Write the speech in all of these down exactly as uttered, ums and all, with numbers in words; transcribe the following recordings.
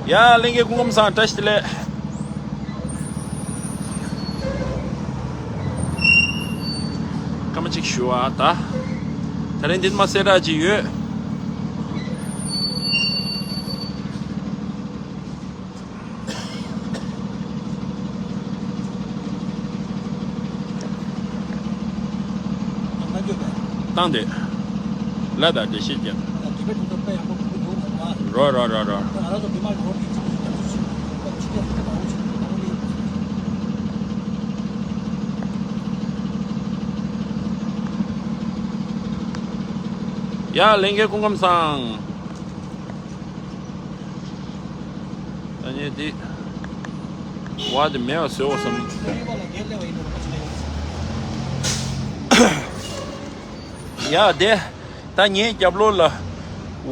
ཡ། ལྷན་རྒྱས་སྐུ་ཁམས་བཟང་། བཀྲ་ཤིས་བདེ་ལེགས། སྐར་མ་གཅིག་ཞུ་བ་ད། ད་རིང་འདི་མ་གསལ་བསྒྲགས་ཅིག་ཡོད། བཏང་སྟེ། ལ་དང་འགྲེལ་བཤད་རྒྱབ། རོ་རོ་རོ་རོ། ཡ། ལྷན་རྒྱས་སྐུ་ཁམས་བཟང་། ད་ནི་འདི་བ་དེ་མེད་པ་བཟོས་འོ་བསམ། ཡ་དེ། ད་ངའི་རྒྱབ་ལོགས་ལ་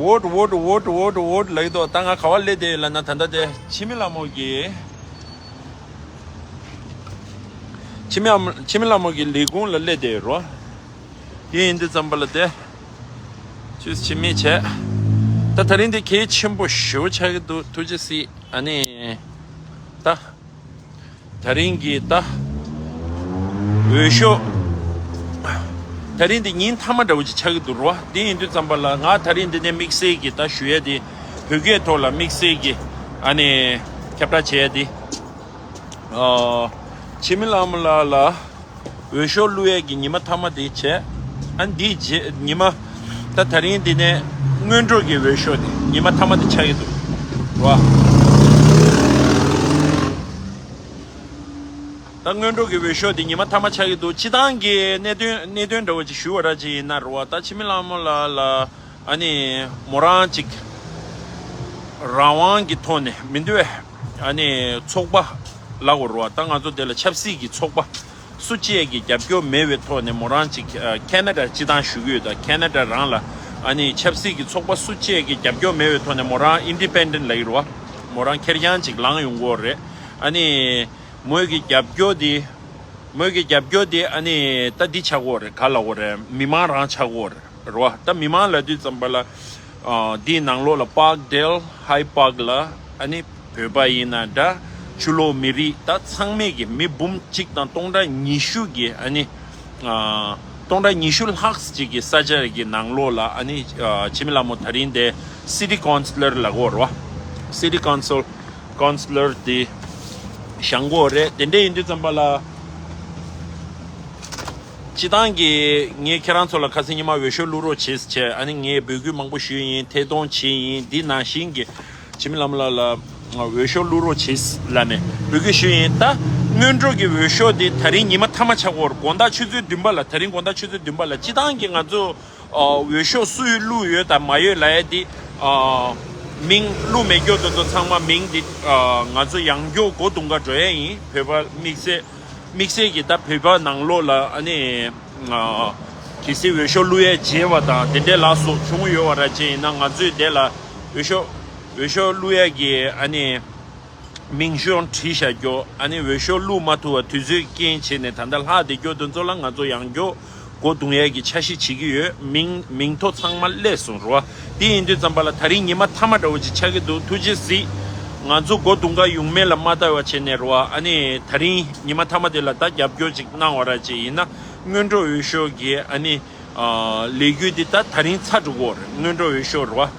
ཝོཊ་ཝོཊ་ཝོཊ་ཝོཊ་ཝོཊ་ལབ་ཀྱི་འདུག་ད་ང་ག་པར་སླེབས་བསྡད་ཡོད་ལབ་ན། ད་ལྟ་དེ་འཆི་མེད་ལྷ་མོ་གི། འཆི་མེད་ལྷ་མོ། འཆི་མེད་ལྷ་མོ་གི་ལས་ཁུངས་ལ་སླེབས་བསྡད་ཡོད་རོ། དེ་ཡིན་དུས་ཙམ་པ་ལ་དེ། ཆུ་ཕྱི་མི་བྱས། ད་ད་རིང་འདི་གལ་ཆེན་པོ་ཞེ་པོ་ཆགས་ཀྱི་འདུག་ཐུགས་རྗེ་གཟིགས། ཨ་ནི། ད། ད་རིང་གི་ད། འོས་ཤོག་ད་རིང་འདི་ཉིན་མཐའ་མ་འདྲ་བོ་ཅིག་ཆགས་ཀྱི་འདུག་རོ། དེ་ཡིན་དུས་ཙམ་པ་ལ་ང་ད་རིང་འདི་ནས་དམིགས་བསལ་གྱི་ད་ཞུ་ཡས་དེ། བོད་སྐད་ཐོག་ལ་དམིགས་བསལ་གྱི། ཨ་ནི། ཁྱབ་བསྒྲགས་བྱས་ཏེ། ཨ། འཆི་མེད་ལྷ་མོ་ལགས་ལ་འོས་ཤོག་བླུག་ཡས་ཀྱི་ཉི་མ་མཐའ་མ་དེ་བྱས། ཨ། འདིའི་རྗེས་ཉི་མ། ད་ད་རིང་འདི་ནས་སྔོན་འགྲོ་གི་འོས་ཤོག་དེ་ཉི་མ་མཐའ་མ་དེ་ཆགས་ཀྱི་འདུག་རོ། ད་སྔོན་འགྲོ་གི་འོས་ཤོག་དེ་ཉི་མ་མཐའ་མ་ཆགས་ཀྱི་འདུག་སྤྱི་བཏང་གི་གནད་དོན་གནད་དོན་འདྲ་བོ་ཅིག་ཞུ་བ་ར་ཅིག་ཡིན་ན་རོ། ད་འཆི་མེད་ལྷ་མོ་ལགས་ལ། ཨ་ནི་མོ་རང་ཅིག་རང་དབང་གི་ཐོག་ནས་མི་འདུག་བས། ཨ་ནི་ཚོགས་པ་ལབ་དགོས་རེད་བ། ད་ང་ཚོ་དེ་ལ་ཆབ་སྲིད་ཀྱི་ཚོགས་པ་སུ་གཅིག་གི་རྒྱབ་སྐྱོར་མེད་པའི་ཐོག་ནས་མོ་རང་ཅིག་ཨ། ཁེ་ན་ཌ་སྤྱི་བཏང་ཞུ་གི་ཡོད། ད་ཁེ་ན་ཌ་རང་ལ། ཨ་ནི་ཆབ་སྲིད་ཀྱི་ཚོགས་པ་སུ་གཅིག་གི་རྒྱབ་སྐྱོར་མེད་པའི་ཐོག་ནས་མོ་རང་ཨིན་ཌི་པེན་ཌེན་ཊི་ལབ་ཀྱི་རེད་བ། མོ་རང་ཁེར་རྐྱང་ཅིག་ལངས་ཡོང་གི་ཡོད་རེད། ཨ་ནི་མོས་ཀྱི་རྒྱབ་སྐྱོར་དེ། མོས་ཀྱི་རྒྱབ་སྐྱོར་དེ་ཨ་ནི་ད་འདི་ཆགས་ཀྱི་ཡོད་རེད། ག་ལབ་དགོས་རེད། མི་མང་རང་ཆགས་ཀྱི་ཡོད་རེད། རེད་བ། ད་མི་མང་ལབ་དུས་ཙམ་པ་ལ། ཨ། འདིའི་ནང་ལོགས་ལ་པཱག་ཌེལ་ཧའི་པཱག་ལ། ཨ་ནི་བོད་པ་ཡིན་ན་འདྲ། ཕྱི་ལོགས་མི་རིགས་ད་ཚང་མས་ཀྱི་མི་འབུམ་གཅིག་དང་སྟོང་ཕྲག་ཉི་ཤུ་གི། ཨ་ནི། ཨ། སྟོང་ཕྲག་ཉི་ཤུ་ལྷག་ཅིག་གི་ས་ཆ་གི་ནང་ལོགས་ལ། ཨ་ནི། ཨ། འཆི་མེད་ལྷ་མོ་ད་རིང་དེ་སི་ཊི་ཀའུན་སི་ལར་ལབ་ཀྱི་ཡོད་རེད་བ། སི་ཊི་ཀའུན་སི་ལ། ཀའུན་སི་ལར་དེ་བཞེངས་ཀྱི་ཡོད་རེད། དེ་འདྲ་ཡིན་དུས་ཙམ་པ་ལ། སྤྱི་བཏང་གི་ངས་ཁྱེད་རང་ཚོ་ལ་ཁ་སང་ཉི་མ་འོས་ཤོག་བླུག་རོགས་བྱེད་ཟེར་བྱས། ཨ་ནི་ངས་འབོད་སྐུལ་མང་པོ་ཞུས་ཡིན། ཐད་གཏོང་བྱས་ཡིན། འདི་ནང་བཞིན་གྱི་འཆི་མེད་ལྷ་མོ་ལགས་ལ་འོས་ཤོག་བླུག་རོགས་བྱེད་ལབ་ནས་འབོད་སྐུལ་ཞུས་ཡིན། ད་སྔོན་འགྲོ་གི་འོས་ཤོག་དེ་ད་རིང་ཉི་མ་མཐའ་མ་ཆགས་ཀྱི་ཡོད་རེད། དགོང་དག་ཆུ་ཚོད་བདུན་པ་ལ། ད་རིང་དགོང་དག་ཆུ་ཚོད་བདུན་པ་ལ། སྤྱི་བཏང་གི་ང་ཚོ་ཨ། འོས་ཤོག་སུས་བླུགས་ཡོད་དང་མ་ཡོད་ལབ་ཡ་དེ། ཨ། མིང་བླུགས་མེད་རྒྱུ་དེ་ཚོ་ཚང་མ་མིང་དེ། ཨ། ང་ཚོ་ཡང་བསྐྱར་སྒོ་རྡུང་ག་འགྲོ་ཡ་ཡིན། བོད་པ་དམིགས་བསལ། དམིགས་བསལ་གྱི་ད་བོད་པ་ནང་ལོགས་ལ། ཨ་ནི། ཨ། གལ་སྲིད་འོས་ཤོག་བླུགས་ཡ་བརྗེད་པ་དང་དེ་འདྲའི་ལ་སོགས་བྱུང་ཡོད་པ་ར་ཅིག་ཡིན་ན། ང་ཚོས་དེ་ལ་འོས་ཤོག་འོས་ཤོག་བླུགས་ཡ་གི། ཨ་ནི། མིང་གཞུང་བྲིས་བཞག་རྒྱུ། ཨ་ནི་འོས་ཤོག་བླུགས་མ་ཐུབ་པ་དུས་ཚོད་རྐྱེན་བྱས་ནས་ད་ལྟ་ལྷག་བསྡད་རྒྱུ་དེ་ཚོ་ལ་ང་ཚོ་ཡང་བསྐྱར་སྒོ་རྡུང་ཡས་ཀྱི་འཆར་གཞི་བྱེད་ཀྱི་ཡོད། མིང་མིང་ཐོ་ཚང་མ་སླེབས་སོང་རེད་བ། དེ་ཡིན་དུས་ཙམ་པ་ལ་ད་རིང་ཉི་མ་མཐའ་མ་འདྲ་བོ་ཅིག་ཆགས་ཀྱི་འདུག་ཐུགས་རྗེ་གཟིགས། ང་ཚོ་སྒོ་རྡུང་ག་ཡོང་མེད་ལ་མ་ལྟ་བ་བྱས་ནས་རེད་བ། ཨ་ནི་ད་རིང་ཉི་མ་མཐའ་མ་དེ་ལ་ད་རྒྱབ་སྐྱོར་ཅིག་གནང་བ་ར་ཅིག་ཡིན་ན། སྔོན་འགྲོ་འོས་ཤོག་གི། ཨ་ནི། ཨ། ལས་འགུལ་འདི་ད་ད་རིང་ཚར་འགྲོ་གི་ཡོད་རེད། སྔོན་འགྲོ་འོས་ཤོག་རེད་བ། ཨ།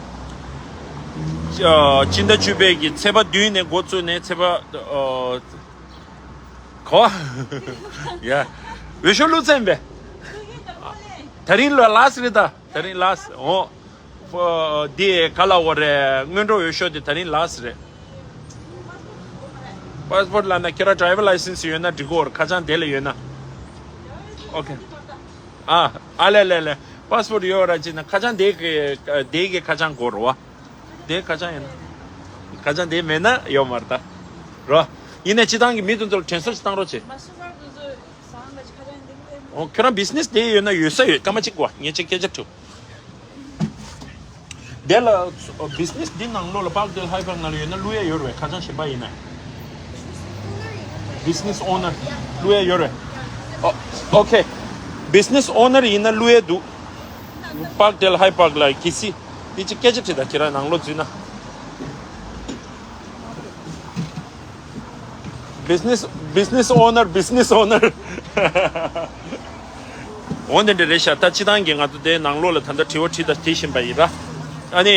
སྤྱི་ཟླ་བཅུ་པའི་གི་ཚེས་པ་བདུན་ནས་འགོ་བཙུགས་ནས་ཚེས་པ། ཨ། ག་བ། ཡ། འོས་ཤོག་བླུགས་ཚར་ཡིན་པས། ད་རིང་ལ་ལཱ་སི་རེད་ད། ད་རིང་ལཱ་སི། འོ། ཨ། འདི་ག་ལབ་དགོས་རེད། སྔོན་འགྲོ་འོས་ཤོག་འདི་ད་རིང་ལཱ་སི་རེད། པཱ་སི་པོར་ཊི་ལབ་ན་ཁྱེད་རང་ཌི་རའི་ཝར་ལའི་སེན་སི་ཡོད་ན་འགྲིག་གི་ཡོད་རེད། ཁ་བྱང་དེ་ལ་ཡོད་ན། ཨོ་ཁེ། ཨ། ཨ་ལེ་ལེ་ལེ། པཱ་སི་པོར་ཊི་ཡོད་ར་ཅིག་ན་ཁ་བྱང་དེ་གི་དེ་གི་ཁ་བྱང་དགོས་རེད་བ། དེ་ཁ་བྱང་ཡོད་ན། ཁ་བྱང་དེ་མེད་ན་ཡོད་མ་རེད་ད། རོ། ཡིན་ནའི་སྤྱི་བཏང་གི་མི་དེ་ཚོར་དྲན་གསོ་ཞིག་བཏང་རོགས་བྱེད། ཨོ། ཁྱོད་རང་བི་ཛི་ནེ་སི་དེ་ཡོད་ན་ཡོད་ས་ཡོད། སྐར་མ་གཅིག་གོ། ངས་ཅིག་སྐད་ཆ་དྲིས། དེ་ལ་བི་ཛི་ནེ་སི་འདི་ནང་ལོགས་ལ་པཱག་ཌེལ་ཧའི་པཱག་ནང་ལ་ཡོད་ན་བླུག་ཡ་ཡོད་རེད། ཁ་བྱང་གཞན་པ་ཡིན་ན། བི་ཛི་ནེ་སི་ཨོ་ནར་བླུག་ཡ་ཡོད་རེད། ཨོ། ཨོ་ཁེ། བི་ཛི་ནེ་སི་ཨོ་ནར་ཡིན་ན་བླུག་ཡ་འདུག་པཱག་ཌེལ་ཧའི་པཱག་ལ་གལ་སྲིད་འདི་ཅིག་སྐད་ཆ་དྲིས་དང་། ཁྱེད་རང་ནང་ལོགས་འཛུལ་ན། Business, business owner, business owner. འོ་འདི་འདྲ་རེད་ཤག་ད་སྤྱི་བཏང་གི་ང་ཚོ་དེའི་ནང་ལོགས་ལ་ད་ལྟ་དྲི་བ་དྲིས་དང་དྲི་བཞིན་པ་ཡིན་ར། ཨ་ནི།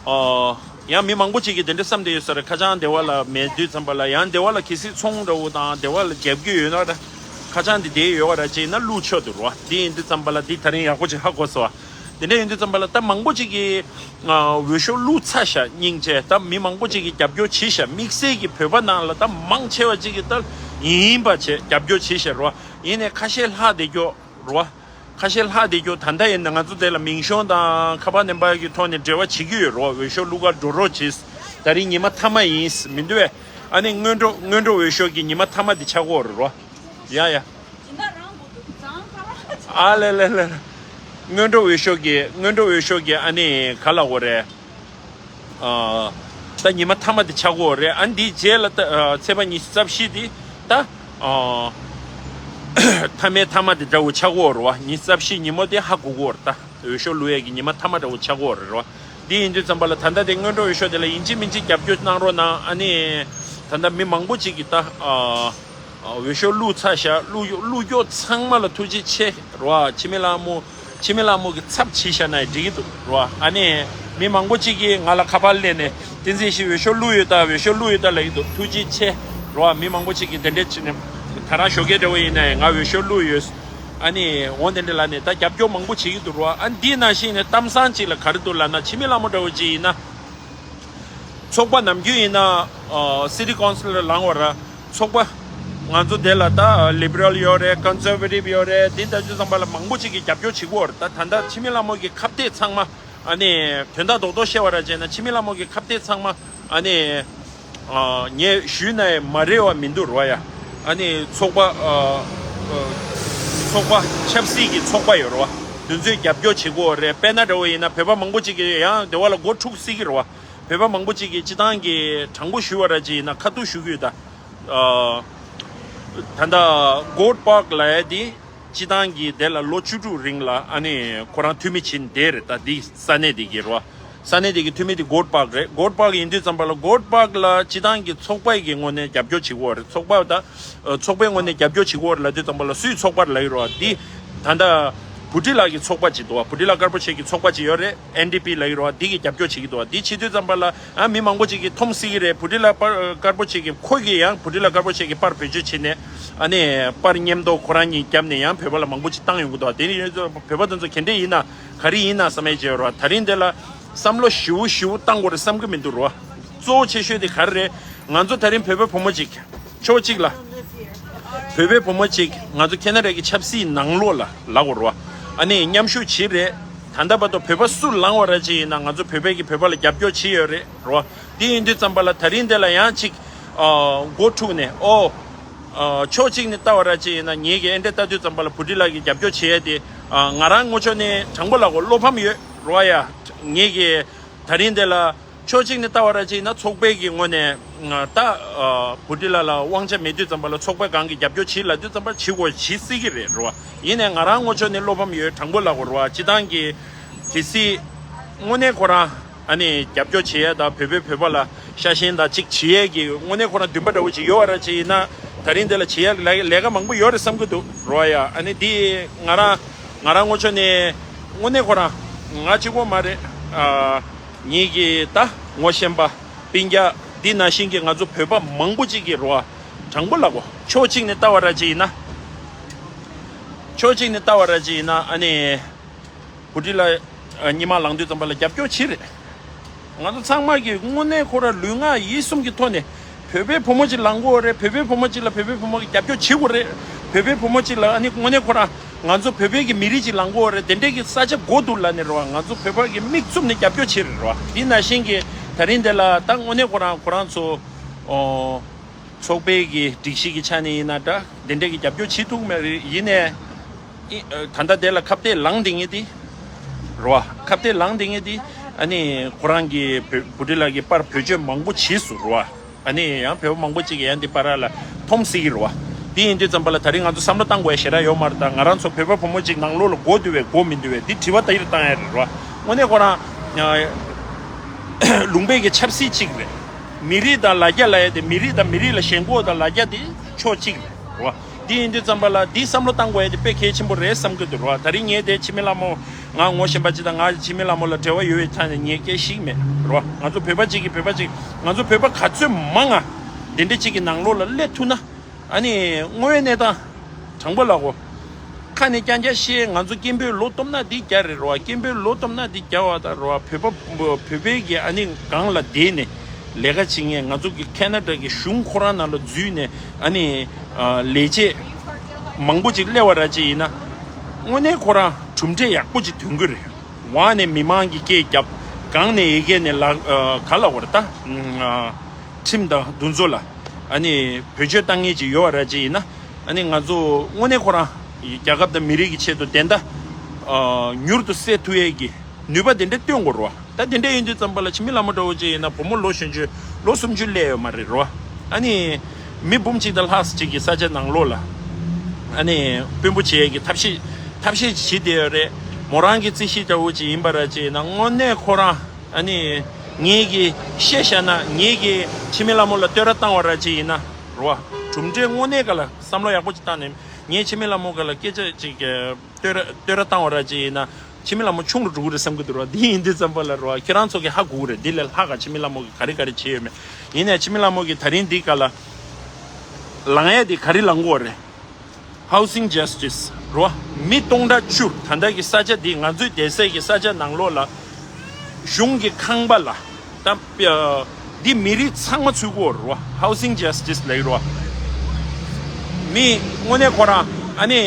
ཨོ། ཡང་མི་མང་པོ་ཅིག་གིས་དེ་འདྲ་བསམ་བསྡད་ཡོད་ས་རེད། ཁ་བྱང་སྡེ་བ་ལ་མེད་དུས་ཙམ་པ་ལ་ཡང་སྡེ་བ་ལ་གལ་སྲིད་ཚོང་འདྲ་བོ་དང་སྡེ་བ་ལ་རྒྱབ་རྒྱུ་ཡོད་ན་ར། ཁ་བྱང་འདི་བསྡད་ཡོད་པ་ར་ཅིག་ན་བླུགས་ཆོག་འདུག་ར། འདི་ཡིན་དུས་ཙམ་པ་ལ་འདི་ད་རིང་ཡག་པོ་ཅིག་ཧ་གོ་སོང་བ། དེ་འདྲ་ཡིན་དུས་ཙམ་པ་ལ་ད་མང་པོ་ཅིག་གིས་ཨ་འོས་ཤོག་བླུགས་ཚར་ཤག་སྙིང་རྗེ། ད་མི་མང་པོ་ཅིག་གིས་རྒྱབ་སྐྱོར་བྱས་ཤག་དམིགས་བསལ་གྱི་བོད་པ་ནང་ལ་ད་མང་ཆེ་བ་ཅིག་གིས་ད་ཡིན་པ་བྱས་རྒྱབ་སྐྱོར་བྱས་ཤག་ར། ཡིན་ནའི་ཁ་ཤས་ལྷག་བསྡད་ཀྱོག་ར། ཁ་ཤས་ལྷག་བསྡད་རྒྱུ་ད་ལྟ་ཡིན་ན་ང་ཚོ་དེ་ལ་མིང་གཞུང་དང་ཁ་པར་ནམ་བར་གྱི་ཐོག་ནས་འབྲེལ་བ་བྱེད་ཀྱི་ཡོད་རོ། འོས་ཤོག་བླུག་ག་འགྲོ་རོགས་གྱིས། ད་རིང་ཉི་མ་མཐའ་མ་ཡིན་མི་འདུག་བས། ཨ་ནི་སྔོན་འགྲོ་སྔོན་འགྲོ་འོས་ཤོག་གི་ཉི་མ་མཐའ་མ་དེ་ཆགས་ཀྱི་ཡོད་རེད་རོ། ཡ་ཡ། ཨ་ལེ་ལེ་ལེ། སྔོན་འགྲོ་འོས་ཤོག་གི་སྔོན་འགྲོ་འོས་ཤོག་གི་ཨ་ནི་ག་ལ་འོ་རེད། ཨ། ད་ཉི་མ་མཐའ་མ་དེ་ཆགས་ཀྱི་ཡོད་རེད། ཨ་ནི་འདིའི་རྗེས་ལ་ད་ཨ་ཚེས་པ་ཉི་ཤུ་རྩ་བཞི་དེ་ད་ཨ་མཐའ་མའི་མཐའ་མ་དེ་འདྲ་བོ་ཆགས་ཀྱི་ཡོད་རེད་བ། ཉི་ཤུ་རྩ་བཞི་ཉིན་མོ་དེ་ཧ་གོ་གི་ཡོད་རེད། ད་འོས་ཤོག་བླུག་ཡས་ཀྱི་ཉི་མ་མཐའ་མ་འདྲ་བོ་ཆགས་ཀྱི་ཡོད་རེད་བ། འདི་ཡིན་དུས་ཙམ་པ་ལ་ད་ལྟ་དེ་སྔོན་འགྲོ་འོས་ཤོག་དེ་ལ་ཡིན་གཅིག་མིན་གཅིག་རྒྱབ་སྐྱོར་གནང་རོགས་གནང་། ཨ་ནི་ད་ལྟ་མི་མང་པོ་ཅིག་གིས་ད་ཨ། ཨ། འོས་ཤོག་བླུགས་ཚར་ཤག་བླུགས་བླུགས་རྒྱུ་ཚང་མ་ལ་ཐུགས་རྗེ་ཆེ་རོ། འཆི་མེད་ལྷ་མོ། འཆི་མེད་ལྷ་མོ་གི་ཚབ་བྱས་ཤག་ན་འགྲིག་གི་འདུག་རོ། ཨ་ནི་མི་མང་པོ་ཅིག་གིས་ང་ལ་ཁ་པར་སླེབས་ནས་བསྟན་འཛིན་ཞིག་འོས་ཤོག་བླུགས་ཡོད་ད། འོས་ཤོག་བླུགས་ཡོད་ད་ལབ་ཀྱི་འདུག་ཐུགས་རྗེ་ཆེ་རོ། མི་མང་པོ་ཅིག་གིས་དེ་འདྲས་བྱས་ནས་ད་རང་ཞོགས་ཀས་འདྲ་བོ་ཡིན་ན་ཡང་ང་འོས་ཤོག་བླུགས་ཡོད། ཨ་ནི་འོ་དེ་འདྲས་ལབ་ནས་ད་རྒྱབ་སྐྱོར་མང་པོ་བྱེད་ཀྱི་འདུག་རོ། ཨ་འདི་ནང་བཞིན་ནས་གཏམ་བཟང་ཅིག་ལ་ག་རེ་འདུག་ལབ་ན། འཆི་མེད་ལྷ་མོ་འདྲ་བོ་ཅིག་ཡིན་ན། ཚོགས་པ་ནམ་རྒྱུན་ཡིན་ན་ཨ་སི་ཊི་ཀའུན་སིལ་ལ་ལངས་པ་ར། ཚོགས་པ་ང་ཚོ་དེ་ལ་ད་ལི་བྷི་རལ་ཡོད་རེད། ཀོན་སར་ཝེ་ཊིབ་ཡོད་རེད། དེ་ལྟ་བུ་ཙམ་པ་ལ་མང་པོ་ཅིག་གིས་རྒྱབ་སྐྱོར་བྱེད་ཀྱི་ཡོད་རེད། ད་ད་ལྟ་འཆི་མེད་ལྷ་མོ་གི་ཁ་གཏད་ཚང་མ་ཨ་ནི་དོན་དག་རྡོག་རྡོག་བཤད་པ་ར་བྱས་ན། འཆི་མེད་ལྷ་མོ་གི་ཁ་གཏད་ཚང་མ་ཨ་ནི་ཨ་ངས་ཞུས་ན་ཡང་མ་རེད་བ་མི་འདུག་རོ་ཡ། ཨ་ནི་ཚོགས་པ་ཨ་ཨ་ཚོགས་པ་ཆབ་སྲིད་ཀྱི་ཚོགས་པ་ཡོད་རེད་བ། དེ་ཚོས་རྒྱབ་སྐྱོར་བྱེད་ཀྱི་ཡོད་རེད། དཔེར་ན་འདྲ་བོ་ཡིན་ན་བོད་པ་མང་པོ་ཅིག་གིས་ཡང་སྡེ་བ་ལ་སྒོ་འཁྲུག་སྲིད་ཀྱི་རེད་བ། བོད་པ་མང་པོ་ཅིག་གིས་སྤྱི་བཏང་གི་དྲང་པོ་ཞུ་བ་ར་ཅིག་ཡིན་ན་ཁ་ཐུག་ཞུ་གི་ཡོད་ད། ཨ་ད་ལྟ་གོཊ་པཱརྐ་ལབ་ཡ་དེ་སྤྱི་བཏང་གི་དེ་ལ་ལོ་བཅུ་དྲུག་རིང་ལ་ཨ་ནི་ཁོ་རང་འཐུས་མི་བྱིན་བསྡད་རེད། ད་འདི་ས་གནས་དེ་གི་རོ། ས་གནས་དེ་གི་འཐུས་མི་དེ་གོཊ་པཱརྐ་རེད། གོཊ་པཱརྐ་ཡིན་དུས་ཙམ་པ་ལ་གོཊ་པཱརྐ་ལ་སྤྱི་བཏང་གི་ཚོགས་པ་གི་ངོས་ནས་རྒྱབ་སྐྱོར་བྱེད་ཀྱི་ཡོད་རེད། ཚོགས་པ་ད་ཨ་ཚོགས་པའི་ངོས་ནས་རྒྱབ་སྐྱོར་བྱེད་ཀྱི་ཡོད་རེད་ལབ་དུས་ཙམ་པ་ལ་སུའི་ཚོགས་པ་རེད་ལབ་ཀྱི་རོ། འདི་ད་ལྟ་བུ་ཊི་ལགས་ཀྱི་ཚོགས་པ་ཅིག་འདུག་བ། བུ་ཊི་ལགས་དཀར་པོ་ཆེ་གི་ཚོགས་པ་ཅིག་ཡོད་རེད། ཨེན་ཌི་པི་ལབ་ཀྱི་རོ། འདི་གི་རྒྱབ་སྐྱོར་བྱེད་ཀྱི་འདུག་བ། འདི་བྱེད་དུས་ཙམ་པ་ལ་ཨ་མི་མང་པོ་ཅིག་གིས་མཐོང་སྲིད་ཀྱི་རེད། བུ་ཊི་ལགས་པར་དཀར་པོ་ཆེ་གི་ཁོ་གིས་ཡང་བུ་ཊི་ལགས་དཀར་པོ་ཆེ་གི་པར་བེད་སྤྱོད་བྱས་ནས་ཨ་ནི་པར་མཉམ་དུ་ཁོ་རང་གཉིས་བརྒྱབ་ནས་ཡང་བོད་པ་ལ་མང་པོ་ཅིག་བཏང་ཡོང་གི་འདུག་བ། དེ་ནི་བོད་པ་དེ་ཚོ་ག་འདྲས་ཡིན་ན་ག་རེ་ཡིན་ན་བསམ་ཡས་བྱས་ཡོད་རེད་བ། ད་རིང་འདི་ལ་བསམ་བློ་ཞིབ་པོ་ཞིབ་པོ་བཏང་དགོས་རེད་བསམ་གི་མི་འདུག་རོ། གཙོ་བོ་ཆེ་ཤོས་དེ་ག་རེ་རེད། ང་ཚོ་ད་རིང་བོད་པའི་བུ་མོ་ཅིག་ཕྱོགས་གཅིག་ལ། བོད་པའི་བུ་མོ་གཅིག་ང་ཚོ་ཁེ་ན་ཌ་གི་ཆབ་སྲིད་ནང་ལོགས་ལ་ལབ་དགོས་རེད་བ། ཨ་ནི་མཉམ་ཞུགས་བྱེད་རེད། ད་ལྟ་བར་དུ་བོད་པ་སུ་ལངས་པ་ར་ཅིག་ཡིན་ན་ང་ཚོ་བོད་པའི་གི་བོད་པ་ལ་རྒྱབ་སྐྱོར་བྱེད་ཡོད་རེད་རོ། དེ་ཡིན་དུས་ཙམ་པ་ལ་ད་རིང་འདི་ལ་ཡང་ཅིག་ཨ་མགོ་འཁྲུགས་ནས་ཨོ། ཨ་ཕྱོགས་གཅིག་ནས་ལྟ་བ་ར་ཅིག་ཡིན་ན་ངེད་ཀྱི་ཨེ་འདྲས་ལྟ་དུས་ཙམ་པ་ལ་བུ་ཊི་ལགས་ཀྱི་རྒྱབ་སྐྱོར་བྱེད་ཡས་དེ་ཨ་ང་རང་ངོ་ཕྱོགས་ནས་དྲང་པོ་ལབ་དགོས། བློ་ཕམ་ཡོད་རོ་ཡ། ངེད་ཀྱི་ད་རིང་འདི་ལ། ཕྱོགས་གཅིག་ནས་ལྟ་བ་ར་ཅིག་ཡིན་ན་ཚོགས་པའི་གི་ངོས་ནས་ད་ཨ་བུ་ཊི་ལགས་ལ་དབང་ཆ་མེད་དུས་ཙམ་པ་ལ་ཚོགས་པ་གང་གི་རྒྱབ་སྐྱོར་བྱེད་ལབ་དུས་ཙམ་པ་བྱེད་དགོས་བྱེད་སྲིད་ཀྱི་རེད་རོ། ཡིན་ནའི་ང་རང་ངོ་ཕྱོགས་ནས་བློ་ཕམ་ཡོད། དྲང་པོ་ལབ་དགོས་རོ། སྤྱི་བཏང་གི་གལ་སྲིད་དངོས་གནས་ཁོ་རང་ཨ་ནི་རྒྱབ་སྐྱོར་བྱེད་ཡས་དང་བོད་པའི་བོད་པ་ལ་ཤ་ཞེན་དང་གཅིག་བྱེད་ཡས་ཀྱི་དངོས་གནས་ཁོ་རང་འདུན་པ་འདྲ་བོ་ཅིག་ཡོད་པ་ར་ཅིག་ཡིན་ན་ད་རིང་འདི་ལ་བྱེད་ཡས་ལས་ལས་ཀ་མང་པོ་ཡོད་རེད་བསམ་གྱི་འདུག་རོ་ཡ། ཨ་ནི་འདི་ང་རང་ང་རང་ངོ་ཕྱོགས་ནས་དངོས་གནས་ཁོ་རང་ང་གཅིག་པོ་མ་རེད། ཨ། ངེད་ཀྱི་ད་ངོ་ཤེས་པ་སྤུན་ཀྱག་འདི་ནང་བཞིན་གྱི་ང་ཚོ་བོད་པ་མང་པོ་ཅིག་གིས་རོ། དྲང་པོ་ལབ་དགོས། ཕྱོགས་གཅིག་ནས་ལྟ་བ་ར་ཅིག་ཡིན་ན། ཕྱོགས་གཅིག་ནས་ལྟ་བ་ར་ཅིག་ཡིན་ན་ཨ་ནི། བུ་ཊི་ལ་ཉི་མ་ལངས་དུས་ཙམ་པ་ལ་རྒྱབ་སྐྱོར་བྱེད་རེད། ང་ཚོ་ཚང་མ་གིས་དངོས་གནས་ཁོ་ར་ལུས་ངག་ཡིད་གསུམ་གྱི་ཐོག་ནས་བོད་པའི་བུ་མོ་ཅིག་ལངས་དགོས་རེད། བོད་པའི་བུ་མོ་ཅིག་ལ་བོད་པའི་བུ་མོ་གིས་རྒྱབ་སྐྱོར་བྱེད་དགོས་རེད། བོད་པའི་བུ་མོ་ཅིག་ལ་ཨ་ནི་དངོས་གནས་ཁོ་ར་ང་ཚོ་བོད་པའི་གི་མི་རིགས་ཅིག་ལངས་དགོས་རེད། དེ་འདྲའི་གི་ས་ཆ་དགོས་འདུག་ལབ་ནས་རེད་བ། ང་ཚོ་བོད་པ་གི་མིག་བཙུམ་ནས་རྒྱབ་སྐྱོར་བྱེད་རེད་བ། དེ་ནང་བཞིན་གྱི་ད་རིང་འདི་ལ་ད་དངོས་གནས་ཁོ་རང་ཁོ་རང་ཚོ་ཨོ། ཚོགས་པའི་གི་སྒྲིག་གཞི་གི་ཆ་ནས་ཡིན་ན་འདྲ་དེ་འདྲའི་གི་རྒྱབ་སྐྱོར་བྱེད་ཐུབ་མེད་རེད། ཡིན་ནའི་ཨི་ཨ་ད་ལྟ་དེ་ལ་ཁ་གཏད་ལངས་བསྡད་མཁན་དེ་རེད་བ། ཁ་གཏད་ལངས་བསྡད་མཁན་དེ་ཨ་ནི་ཁོ་རང་གི་བུ་བུ་ཁྲིད་ལགས་ཀྱི་པར་བེད་སྤྱོད་མང་པོ་བྱས་སོང་རེད་བ། ཨ་ནི་ཡང་བོད་པ་མང་པོ་ཅིག་གིས་ཡང་འདི་པར་ལ་འཐོམ་སྲིད་ཀྱི་རེད་བ། དེ་ཡིན་དུས་ཙམ་པ་ལ་ད་རིང་ང་ཚོ་བསམ་བློ་བཏང་དགོས་ཡ་ཞེ་དྲག་ཡོད་མ་རེད། ད་ང་རང་ཚོ་བོད་པ་བུ་མོ་ཅིག་ནང་ལོགས་ལ་དགོས་འདུག་བས་དགོས་མི་འདུག་བས་འདི་དྲི་བ་ད་ཡིར་བཏང་ཡ་རེད་བ། དངོས་གནས་ཁོ་རང་ཨ་ལུང་པའི་གི་ཆབ་སྲིད་ཅིག་རེད། མི་རིགས་དང་ལ་རྒྱ་ལབ་ཡ་དེ། མི་རིགས་དང་མི་རིགས་ལ་ཞེན་ཁོག་དང་ལ་རྒྱ་དེ་ཕྱོགས་གཅིག་རེད་བ། འདི་ཡིན་དུས་ཙམ་པ་ལ་འདི་བསམ་བློ་བཏང་དགོས་ཡ་དེ་དཔེ་གལ་ཆེན་པོ་རེད་བསམ་གྱི་འདུག་ར། ད་རིང་ངས་དེ་འཆི་མེད་ལྷ་མོ་ང་ངོ་ཤེས་པ་ཅིག་དང་། ང་འཆི་མེད་ལྷ་མོ་ལ་འབྲེལ་བ་ཡོད་པའི་ཐད་ནས་ངས་སྐད་ཤིག་མེད་ར། ང་ཚོ་བོད་པ་གཅིག་གིས་བོད་པ་གཅིག་ང་ཚོ་བོད་པ་ག་ཚོད་མང་ང་འདི་འདྲ་གཅིག་གི་ནང་ལོགས་ལ་སླེབས་ཐུབ་ན། ཨ་ནི་དངོས་ཡོད་གནས་སྟངས་དྲང་པོ་ལབ་གོ། ཁ་ནས་རྐྱང་རྐྱང་བཤད། ང་ཚོ་སྐད་འབོད་ལོ་སྟོབས་ན་འདི་རྒྱ་རེད་རོ། སྐད་འབོད་ལོ་སྟོབས་ན་འདི་རྒྱ་བ་དང་རོ། བོད་པ་བོད་པའི་གི་ཨ་ནི་སྒང་ལ་བསྡད་ནས་ལས་ཀ་བྱེད་མཁན། ང་ཚོ་གི་ཁེ་ན་ཌ་གི་གཞུང་ཁོ་རང་ནང་ལ་འཛུལ་ནས་ཨ་ནི་ལས་བྱེད་མང་པོ་ཅིག་སླེབས་པ་ར་ཅིག་ཡིན་ན། དངོས་གནས་ཁོ་རང་གྲུབ་འབྲས་ཡག་པོ་ཅིག་ཐོན་གི་རེད། འོག་ནས་མི་མང་གི་སྐད་རྒྱབ། སྒང་ནས་ཡི་གེ་ནས་ལ་ག་ལ་བར་ད། ཁྲིམས་དང་འདུ་འཛོམས་ལ་ཨ་ནི་བེད་སྤྱོད་བཏང་མཁན་ཅིག་ཡོད་པ་ར་ཅིག་ཡིན་ན། ཨ་ནི་ང་ཚོ་དངོས་གནས་ཁོ་རང་རྒྱལ་ཁབ་དང་མི་རིགས་ཀྱི་ཆེད་དུ་བདེན་མཐའ་མྱུར་དུ་གསལ་ཐུབ་ཡས་ཀྱི་ནུས་པ་དེ་འདྲ་བཏོན་དགོས་རེད་བ། ད་དེ་འདྲ་ཡིན་དུས་ཙམ་པ་ལ་འཆི་མེད་ལྷ་མོ་འདྲ་བོ་ཅིག་ཡིན་ན། བུ་མོ་ལོ་གཞོན་ཆུང་ལོ་སུམ་ཅུ་སླེབས་ཡོད་མ་རེད་རེད་བ། ཨ་ནི་མི་འབུམ་གཅིག་དང་ལྷག་ཅིག་གི་ས་ཆ་ནང་ལོགས་ལ་ཨ་ནི་དཔོན་པོ་བྱེད་ཡས་ཀྱི་ཐབས་ཤེས་ཐབས་ཤེས་བྱེད་བསྡད་ཡོད་རེད། མོ་རང་གི་རྩིས་གཞི་འདྲ་བོ་ཅིག་ཡིན་པ་ར་ཅིག་ཡིན་ན། དངོས་གནས་ཁོ་རང་ཨ་ནི་ངེད་ཀྱིས་བཤད་བཞག་ན། ངེད་ཀྱིས་འཆི་མེད་ལྷ་མོ་ལ་བསྟོད་ར་བཏང་བ་ར་ཅིག་ཡིན་ན་རེད་བ། གྲུབ་འབྲས་དངོས་གནས་ག་ལ་བསམ་བློ་ཡག་པོ་ཅིག་བཏང་ནས་ངས་འཆི་མེད་ལྷ་མོ་ག་ལ་སྐད་ཆ་ཅིག་བསྟོད་ར་བསྟོད་ར་བཏང་བ་ར་ཅིག་ཡིན་ན། འཆི་མེད་ལྷ་མོ་ཆུང་རུ་འགྲོ་གི་རེད་བསམ་གི་འདུག་ར། འདི་ཡིན་དུས་ཙམ་པ་ལ་ར་ཁྱེད་རང་ཚོ་གིས་ཧ་གོ་གི་རེད། འདི་ལས་ལྷག་ག་འཆི་མེད་ལྷ་མོ་གིས་ག་རེ་ག་རེ་བྱས་ཡོད་མེད། ཡིན་ནའི་འཆི་མེད་ལྷ་མོ་གིས་ད་རིང་འདི་ག་ལ་ལངས་ཡས་འདི་ག་རེ་ལངས་གི་ཡོད་རེད། Housing Justice རོ། མི་སྟོང་ཕྲག་བཅུ། ད་ལྟ་གི་ས་ཆ་འདི་ང་ཚོའི་བསྡད་སའི་གི་ས་ཆ་ནང་ལོགས་ལ་གཞུང་གི་ཁང་པ་ལ་ད་འདི་མི་རིགས་ཚང་མ་ཚུད་གི་ཡོད་རེད་བ། Housing Justice ལབ་ཀྱི་རེད་བ། མི་དངོས་གནས་ཁོ་རང་ཨ་ནི་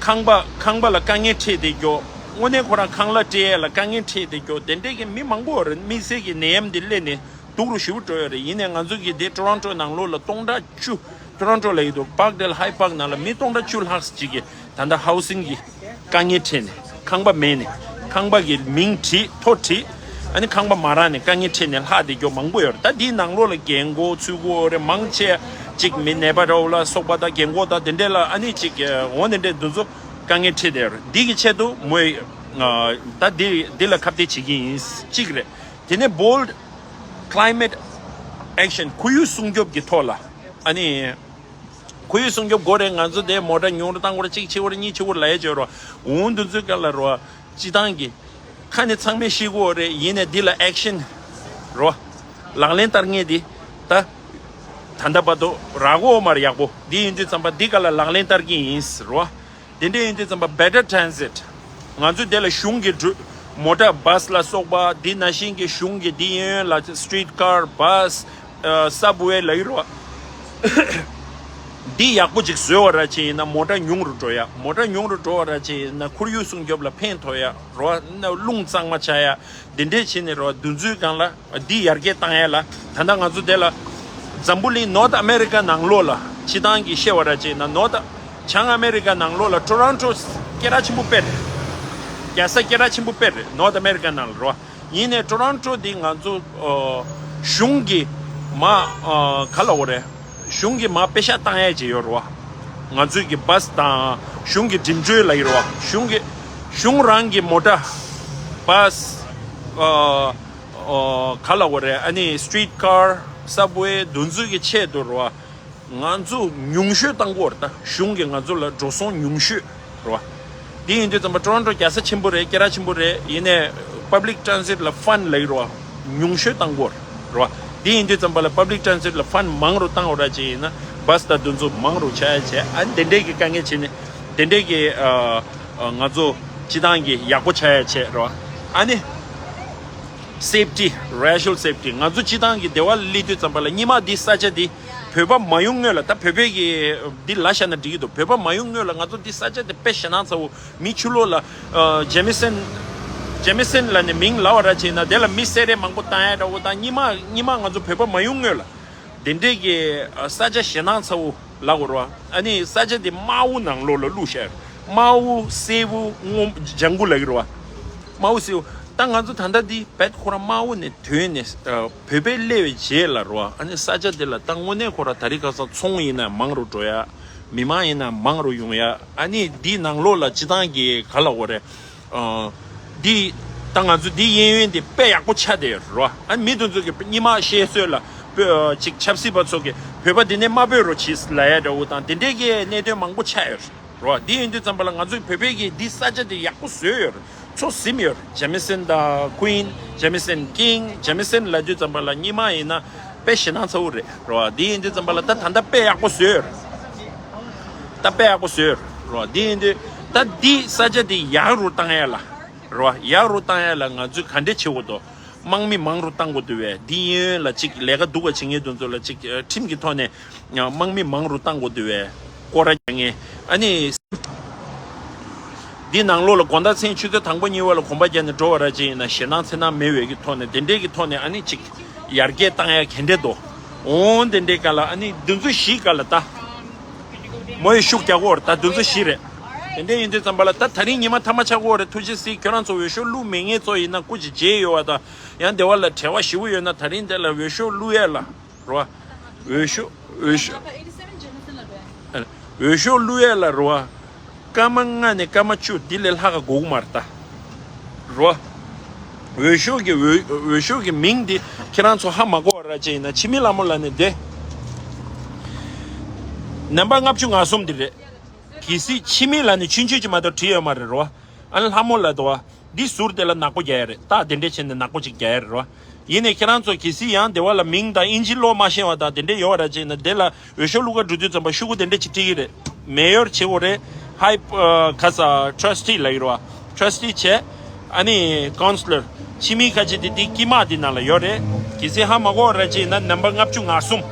ཁང་པ་ཁང་པ་ལ་དཀའ་ངལ་འཕྲད་བསྡད་རྒྱུ། དངོས་གནས་ཁོ་རང་ཁང་གླ་སྤྲད་ཡས་ལ་དཀའ་ངལ་འཕྲད་བསྡད་རྒྱུ་དེ་འདྲས་ཀྱི་མི་མང་པོ་ཡོད་རེད། དམིགས་བསལ་གྱི་ནད་ཡམས་འདི་སླེབས་ནས་སྡུག་རུ་ཞེ་པོ་འགྲོ་ཡོད་རེད། ཡིན་ནའི་ང་ཚོ་གི་འདི་ཊོ་རོན་ཊོ་ནང་ལོགས་ལ་སྟོང་ཕྲག་བཅུ། ཊོ་རོན་ཊོ་ལ་ཡོད་དོ། Parkdale High Park ནང་ལ་མི་སྟོང་ཕྲག་བཅུ་ལྷག་ཅིག་གིས་ད་ལྟ་Housing གི་དཀའ་ངལ་འཕྲད་ནས། ཁང་པ་མེད་ནས། ཁང་པ་གི་མིང་བྲིས། ཐོ་བྲིས། ཨ་ནི་ཁང་པ་མ་རག་ནས་དཀའ་ངལ་འཕྲད་ནས་ལྷག་བསྡད་རྒྱུ་མང་པོ་ཡོད་རེད། ད་འདིའི་ནང་ལོགས་ལ་རྒན་གོག་ཚུད་གི་ཡོད་རེད། མང་ཆེ་ཅིག་མི་ནད་པ་འདྲ་བོ་ལ་སོགས་པ་དང་། རྒན་གོག་དང་དེ་འདྲས་ལ་ཨ་ནི་ཅིག་འོ་དེ་འདྲས་འདི་ཚོ་དཀའ་ངལ་འཕྲད་བསྡད་ཡོད་རེད། འདི་གི་ཆེད་དུ་མོས་ད་འདི་འདི་ལ་ཁ་གཏད་བྱེད་ཀྱི་ཡིན། གཅིག་རེད། དེ་ནས་Bold Climate Action། ཁོར་ཡུག་སྲུང་སྐྱོབ་ཀྱི་ཐོག་ལ་ཨ་ནི་ཁོར་ཡུག་སྲུང་སྐྱོབ་དགོས་རེད། ང་ཚོ་དེ་མོ་ཊ་ཉུང་རུ་བཏང་དགོས་རེད། གཅིག་བྱེད་དགོས་རེད། གཉིས་བྱེད་དགོས་རེད་ལབ་ཡས་བྱས་རོ། འོང་དུས་ཚོད་སྐབས་ལ་རོ། སྤྱི་བཏང་གི་ཁ་ནས་ཚང་མས་ཤེས་དགོས་རེད། ཡིན་ནའི་འདི་ལ་action རོ། ལག་ལེན་བསྟར་མཁན་འདི་ད་ད་ལྟ་བར་དུ་རག་གི་ཡོད་མ་རེད་ཡག་པོ། འདི་ཡིན་དུས་ཙམ་པ་འདི་ག་ལ་ལག་ལེན་བསྟར་གྱི་ཡིན་རོ། དེ་འདྲ་ཡིན་དུས་ཙམ་པ་Better Transit། ང་ཚོས་དེ་ལ་གཞུང་གི་འགྲུལ་མོ་ཊ་བྷ་སི་ལ་སོགས་པ། འདི་ནང་བཞིན་གྱི་གཞུང་གི་འདི་གཡས་གཡོན་ལ་street car, bus, subway ལབ་ཀྱི་རེད་བ། འདི་ཡག་པོ་ཅིག་བཟོས་པ་ར་ཅིག་ཡིན་ན་མོ་ཊ་ཉུང་རུ་འགྲོ་ཡ། མོ་ཊ་ཉུང་རུ་འགྲོ་བ་ར་ཅིག་ཡིན་ན་ཁོར་ཡུག་སྲུང་སྐྱོབ་ལ་ཕན་ཐོགས་ཡ་རེད་བ། རླུང་གཙང་མ་ཆགས་ཡ། འདི་འདྲས་བྱས་ནས་རེད་བ། དུས་ཚོད་སྒང་ལ་འདི་ཡར་རྒྱས་བཏང་ཡ་ལ། ད་ལྟ་ང་ཚོ་དེ་ལ་འཛམ་བུ་གླིང་North America ནང་ལོགས་ལ་སྤྱི་བཏང་གི་བཤད་པ་ར་ཅིག་ན། North བྱང་ཨ་མེ་རི་ཀ་ནང་ལོགས་ལ་ཊོ་རོན་ཊོ་སྐད་གྲགས་ཆེན་པོ་དཔེ་རེད། རྒྱལ་ས་སྐད་གྲགས་ཆེན་པོ་དཔེ་རེད། North America ནང་ལ་རེད་བ། ཡིན་ནའི་ཊོ་རོན་ཊོ་འདི་ང་ཚོ་ཨོ་གཞུང་གི་མ་ཨོ་ག་ལ་འོ་རེད། གཞུང་གི་མ་པེ་ཤ་བཏང་ཡས་ཅིག་ཡོད་རེད་བ། ང་ཚོའི་གི་བྷ་སི་དང་གཞུང་གི་འགྲིམ་འགྲུལ་ལ་ཡོད་རེད་བ། གཞུང་གི་གཞུང་རང་གི་མོ་ཊ་བྷ་སི་ཨོ་ཨོ་ག་ལ་འོ་རེད། ཨ་ནི་street car, subway འདུ་འཛུལ་གྱི་ཆེད་དུ་རེད་བ། ང་ཚོ་ཉུང་ཤོས་བཏང་གི་ཡོད་རེད། ད་གཞུང་གིས་ང་ཚོ་ལ་འགྲོ་སོང་ཉུང་ཤོས་རེད་བ། དེ་ཡིན་དུས་ཙམ་པ་ཊོ་རོན་ཊོ་རྒྱལ་ས་ཆེན་པོ་རེད། སྐད་གྲགས་ཆེན་པོ་རེད། ཡིན་ནའི་public transit ལ་ཕན་ལབ་ཀྱི་རེད་བ། ཉུང་ཤོས་བཏང་གི་ཡོད་རེད་བ། དེ་ཡིན་དུས་ཙམ་པ་ལ་public transit ལ་ཕན་མང་རུ་བཏང་བ་ར་ཅིག་ཡིན་ན་བྷ་སི་དང་དེ་ཚོ་མང་རུ་ཆགས་ཡ་བྱས། ཨ་ནི་དེ་འདྲས་ཀྱི་དཀའ་ངལ་བྱས་ནས་དེ་འདྲས་ཀྱི་ཨ་ཨ་ང་ཚོ་སྤྱི་བཏང་གི་ཡག་པོ་ཆགས་ཡ་བྱས་རེད་བ། ཨ་ནི་safety, racial safety ང་ཚོ་སྤྱི་བཏང་གི་སྡེ་བ་ལ་སླེབས་དུས་ཙམ་པ་ལ་སྔོན་མ་འདི་ས་ཆ་འདི་བོད་པ་མ་ཡོང་སྔོན་ལ། ད་བོད་པའི་གི་འདི་ལ་བཞག་ན་འགྲིག་གི་འདུག་བོད་པ་མ་ཡོང་སྔོན་ལ་ང་ཚོ་འདི་ས་ཆ་འདི་དཔེ་ཞེད་སྣང་ཚ་བོ། མི་ཕྱི་ལོགས་ལ་ཨ་ཇེ་མི་སན་ཇེ་མི་སན་ལབ་ནས་མིང་ལབ་པ་ར་བྱས་ན་དེ་ལ་མི་བསད་རེས་མང་པོ་བཏང་ཡ་འདྲ་བོ་དང་། སྔོན་མ་སྔོན་མ་ང་ཚོ་བོད་པ་མ་ཡོང་སྔོན་ལ་དེ་འདྲས་ཀྱི་ཨ་ས་ཆ་ཞེད་སྣང་ཚ་བོ་ལབ་དགོས་རེད་བ། ཨ་ནི་ས་ཆ་འདི་དམར་པོ་ནང་ལོགས་ལ་བླུགས་བཞག་དམར་པོ་སེར་པོ་སྔོ་ལྗང་གུ་ལབ་ཀྱི་རེད་བ། དམར་པོ་སེར་པོ། ད་ང་ཚོ་ད་ལྟ་འདི་བེད་ཁོ་རང་དམར་པོ་ནས་ཐོན་ནས་ཨ་བོད་པའི་སླེབས་པའི་རྗེས་ལ་རེད་བ། ཨ་ནི་ས་ཆ་འདི་ལ་ད་དངོས་གནས་ཁོ་རང་ད་རེས་ཁ་སང་ཚོང་ཡིན་ན་མང་རུ་འགྲོ་ཡ། མི་མང་ཡིན་ན་མང་རུ་ཡོང་ཡ། ཨ་ནི་འདི་ནང་ལོགས་ལ་སྤྱི་བཏང་གི་ག་ལབ་དགོས་རེད། ཨ་འདི་ད་ང་ཚོ་འདི་གཡས་གཡོན་འདི་དཔེ་ཡག་པོ་ཆགས་བསྡད་ཡོད་རེད་བ། ཨ་ནི་མི་དེ་ཚོ་གི་སྔོན་མ་བཤད་སྲོལ་ལ་ བོད་ཅིག་ཆབ་སྲིད་པ་ཚོ་གི་བོད་པ་འདི་ནས་མ་བོད་རོ་བྱིས་ལ་ཡ་འདྲ་བོ་དང་དེ་འདྲས་ཀྱི་གནད་དོན་མང་པོ་ཆགས་ཡོད་རེད་བ། འདི་ཡིན་དུས་ཙམ་པ་ལ་ང་ཚོས་བོད་པའི་གི་འདི་ས་ཆ་དེ་ཡག་པོ་བཟོས་ཡོད་རེད། ཚོ་ཟིན་ཡོད་རེད། ཇེ་མི་སན་དང་ཀུན། ཇེ་མི་སན་ཀིང་། ཇེ་མི་སན་ལ་དུས་ཙམ་པ་ལ་སྙེ་མ་ཡིན་ན་དཔེ་ཞེ་སྣང་ཚ་བོ་རེད་རེད་བ། འདི་ཡིན་དུས་ཙམ་པ་ལ་ད་ད་ལྟ་དཔེ་ཡག་པོ་བཟོས་ཡོད་རེད། ད་དཔེ་ཡག་པོ་བཟོས་ཡོད་རེད་བ། འདི་ཡིན་དུས་ད་འདི་ས་ཆ་འདི་ཡག་རུ་བཏང་ཡ་ལ་རེད་བ། ཡག་རུ་བཏང་ཡ་ལ་ང་ཚོས་ག་འདྲས་བྱེད་དགོས་འདུག་དམག་མི་མང་རུ་བཏང་དགོས་འདུག་བས། འདི་གཡས་གཡོན་ལ་ཅིག་ལས་ཀ་སྡུག་ག་བྱེད་མཁན་དེ་ཚོ་ལ་ཅིག་ཁྲིམས་ཀྱི་ཐོག་ནས་དམག་མི་མང་རུ་བཏང་དགོས་འདུག་བས། སྐོར་ར་རྒྱག་མཁན། ཨ་ནི། འདི་ནང་ལོགས་ལ་དགོང་དག་མཚན་ཆུ་ཚོད་དང་པོ་གཉིས་བར་ལ་གོམ་པ་རྒྱག་ནས་འགྲོ་བ་ར་ཅིག་ཡིན་ན་ཞེད་སྣང་འཚེར་སྣང་མེད་བས་ཀྱི་ཐོག་ནས་དེ་འདྲས་ཀྱི་ཐོག་ནས་ཨ་ནི་ཅིག་ཡར་རྒྱས་བཏང་ཡ་ག་འདྲས་འདུག་འོང་དེ་འདྲས་ག་ལ་ཨ་ནི་འདི་ཚོ་བཞི་ག་ལ་ད། མོ་ཡི་ཤུགས་རྒྱག་གོ་རེད། ད་འདི་ཚོ་བཞི་རེད། དེ་འདྲས་ཡིན་དུས་ཙམ་པ་ལ་ད་ད་རིང་ཉི་མ་ཐ་མ་ཆགས་གོ་རེད། ཐུགས་རྗེ་གཟིགས། ཁྱོད་རང་ཚོ་འོས་ཤོག་བླུག་མེད་མཁན་ཚོ་ཡིན་ན་སྐུ་མཁྱེན་མཇལ་ཡོད་བ་དང་ཡང་འདི་བ་ལ་བྲེལ་བ་ཞེ་པོ་ཡོད་ན་ད་རིང་འདི་ལ་འོས་ཤོག་བླུག་ཡས་ལ་རེད་བ། འོས་ཤོག་འོས་ཤོག་འོས་ཤོག་བླུག་ཡས་ལ་རེད་བ། སྐར་མ་ལྔ་ནས་སྐར་མ་བཅུ་འདི་ལས་ལྷག་ག་དགོས་ཀྱི་མ་རེད་ད། རེད་བ། འོས་ཤོག་གི་འོས་འོས་ཤོག་གི་མིང་འདི་ཁྱེད་རང་ཚོ་ཧ་མ་གོ་བ་ར་ཅིག་ཡིན་ན་འཆི་མེད་ལྷ་མོ་ལགས་ནས་དེ། ནམ་པར་ལྔ་བཅུ་ང་གསུམ་འདི་རེད། གལ་སྲིད་འཆི་མེད་ལགས་ནས་ཆུང་ཆུང་ཅིག་མ་གཏོགས་བྲིས་ཡོད་མ་རེད་རོ། ཨ་ནི་ལྷ་མོ་ལགས་དོ། འདི་ཟུར་དེ་ལ་ནག་པོ་རྒྱག་ཡ་རེད། རྟགས་དེ་འདྲས་བྱས་ནས་ནག་པོ་ཅིག་རྒྱག་ཡ་རེད་རོ། ཡིན་ནའི་ཁྱེད་རང་ཚོ་གལ་སྲིད་ཡང་དེ་བ་ལ་མིང་དང་ཨིན་ཇི་ཀློག་མ་ཤེས་པ་དང་དེ་འདྲས་ཡོད་ར་ཅིག་ན་དེ་ལ་འོས་ཤོག་བླུག་ག་འགྲོ་དུས་ཙམ་པ་ཤོག་གུ་དེ་འདྲས་ཅིག་བྲིས་ཀྱི་རེད། མེ་ཡོར་བྱེད་དགོས་རེད། ཧའི་ཁ་ས་ཊྲ་སི་ཊི་ལབ་ཀྱི་རེད་བ། ཊྲ་སི་ཊི་བྱས། ཨ་ནི་ཀའུན་སི་ལར། འཆི་མེད་ཁ་ཆེ་དེ་དེ་དཀྱིལ་མ་དེ་ནང་ལ་ཡོད་རེད། གལ་སྲིད་ཧ་མ་གོ་བ་ར་ཅིག་ན་ནམ་པར་ལྔ་བཅུ་ང་གསུམ།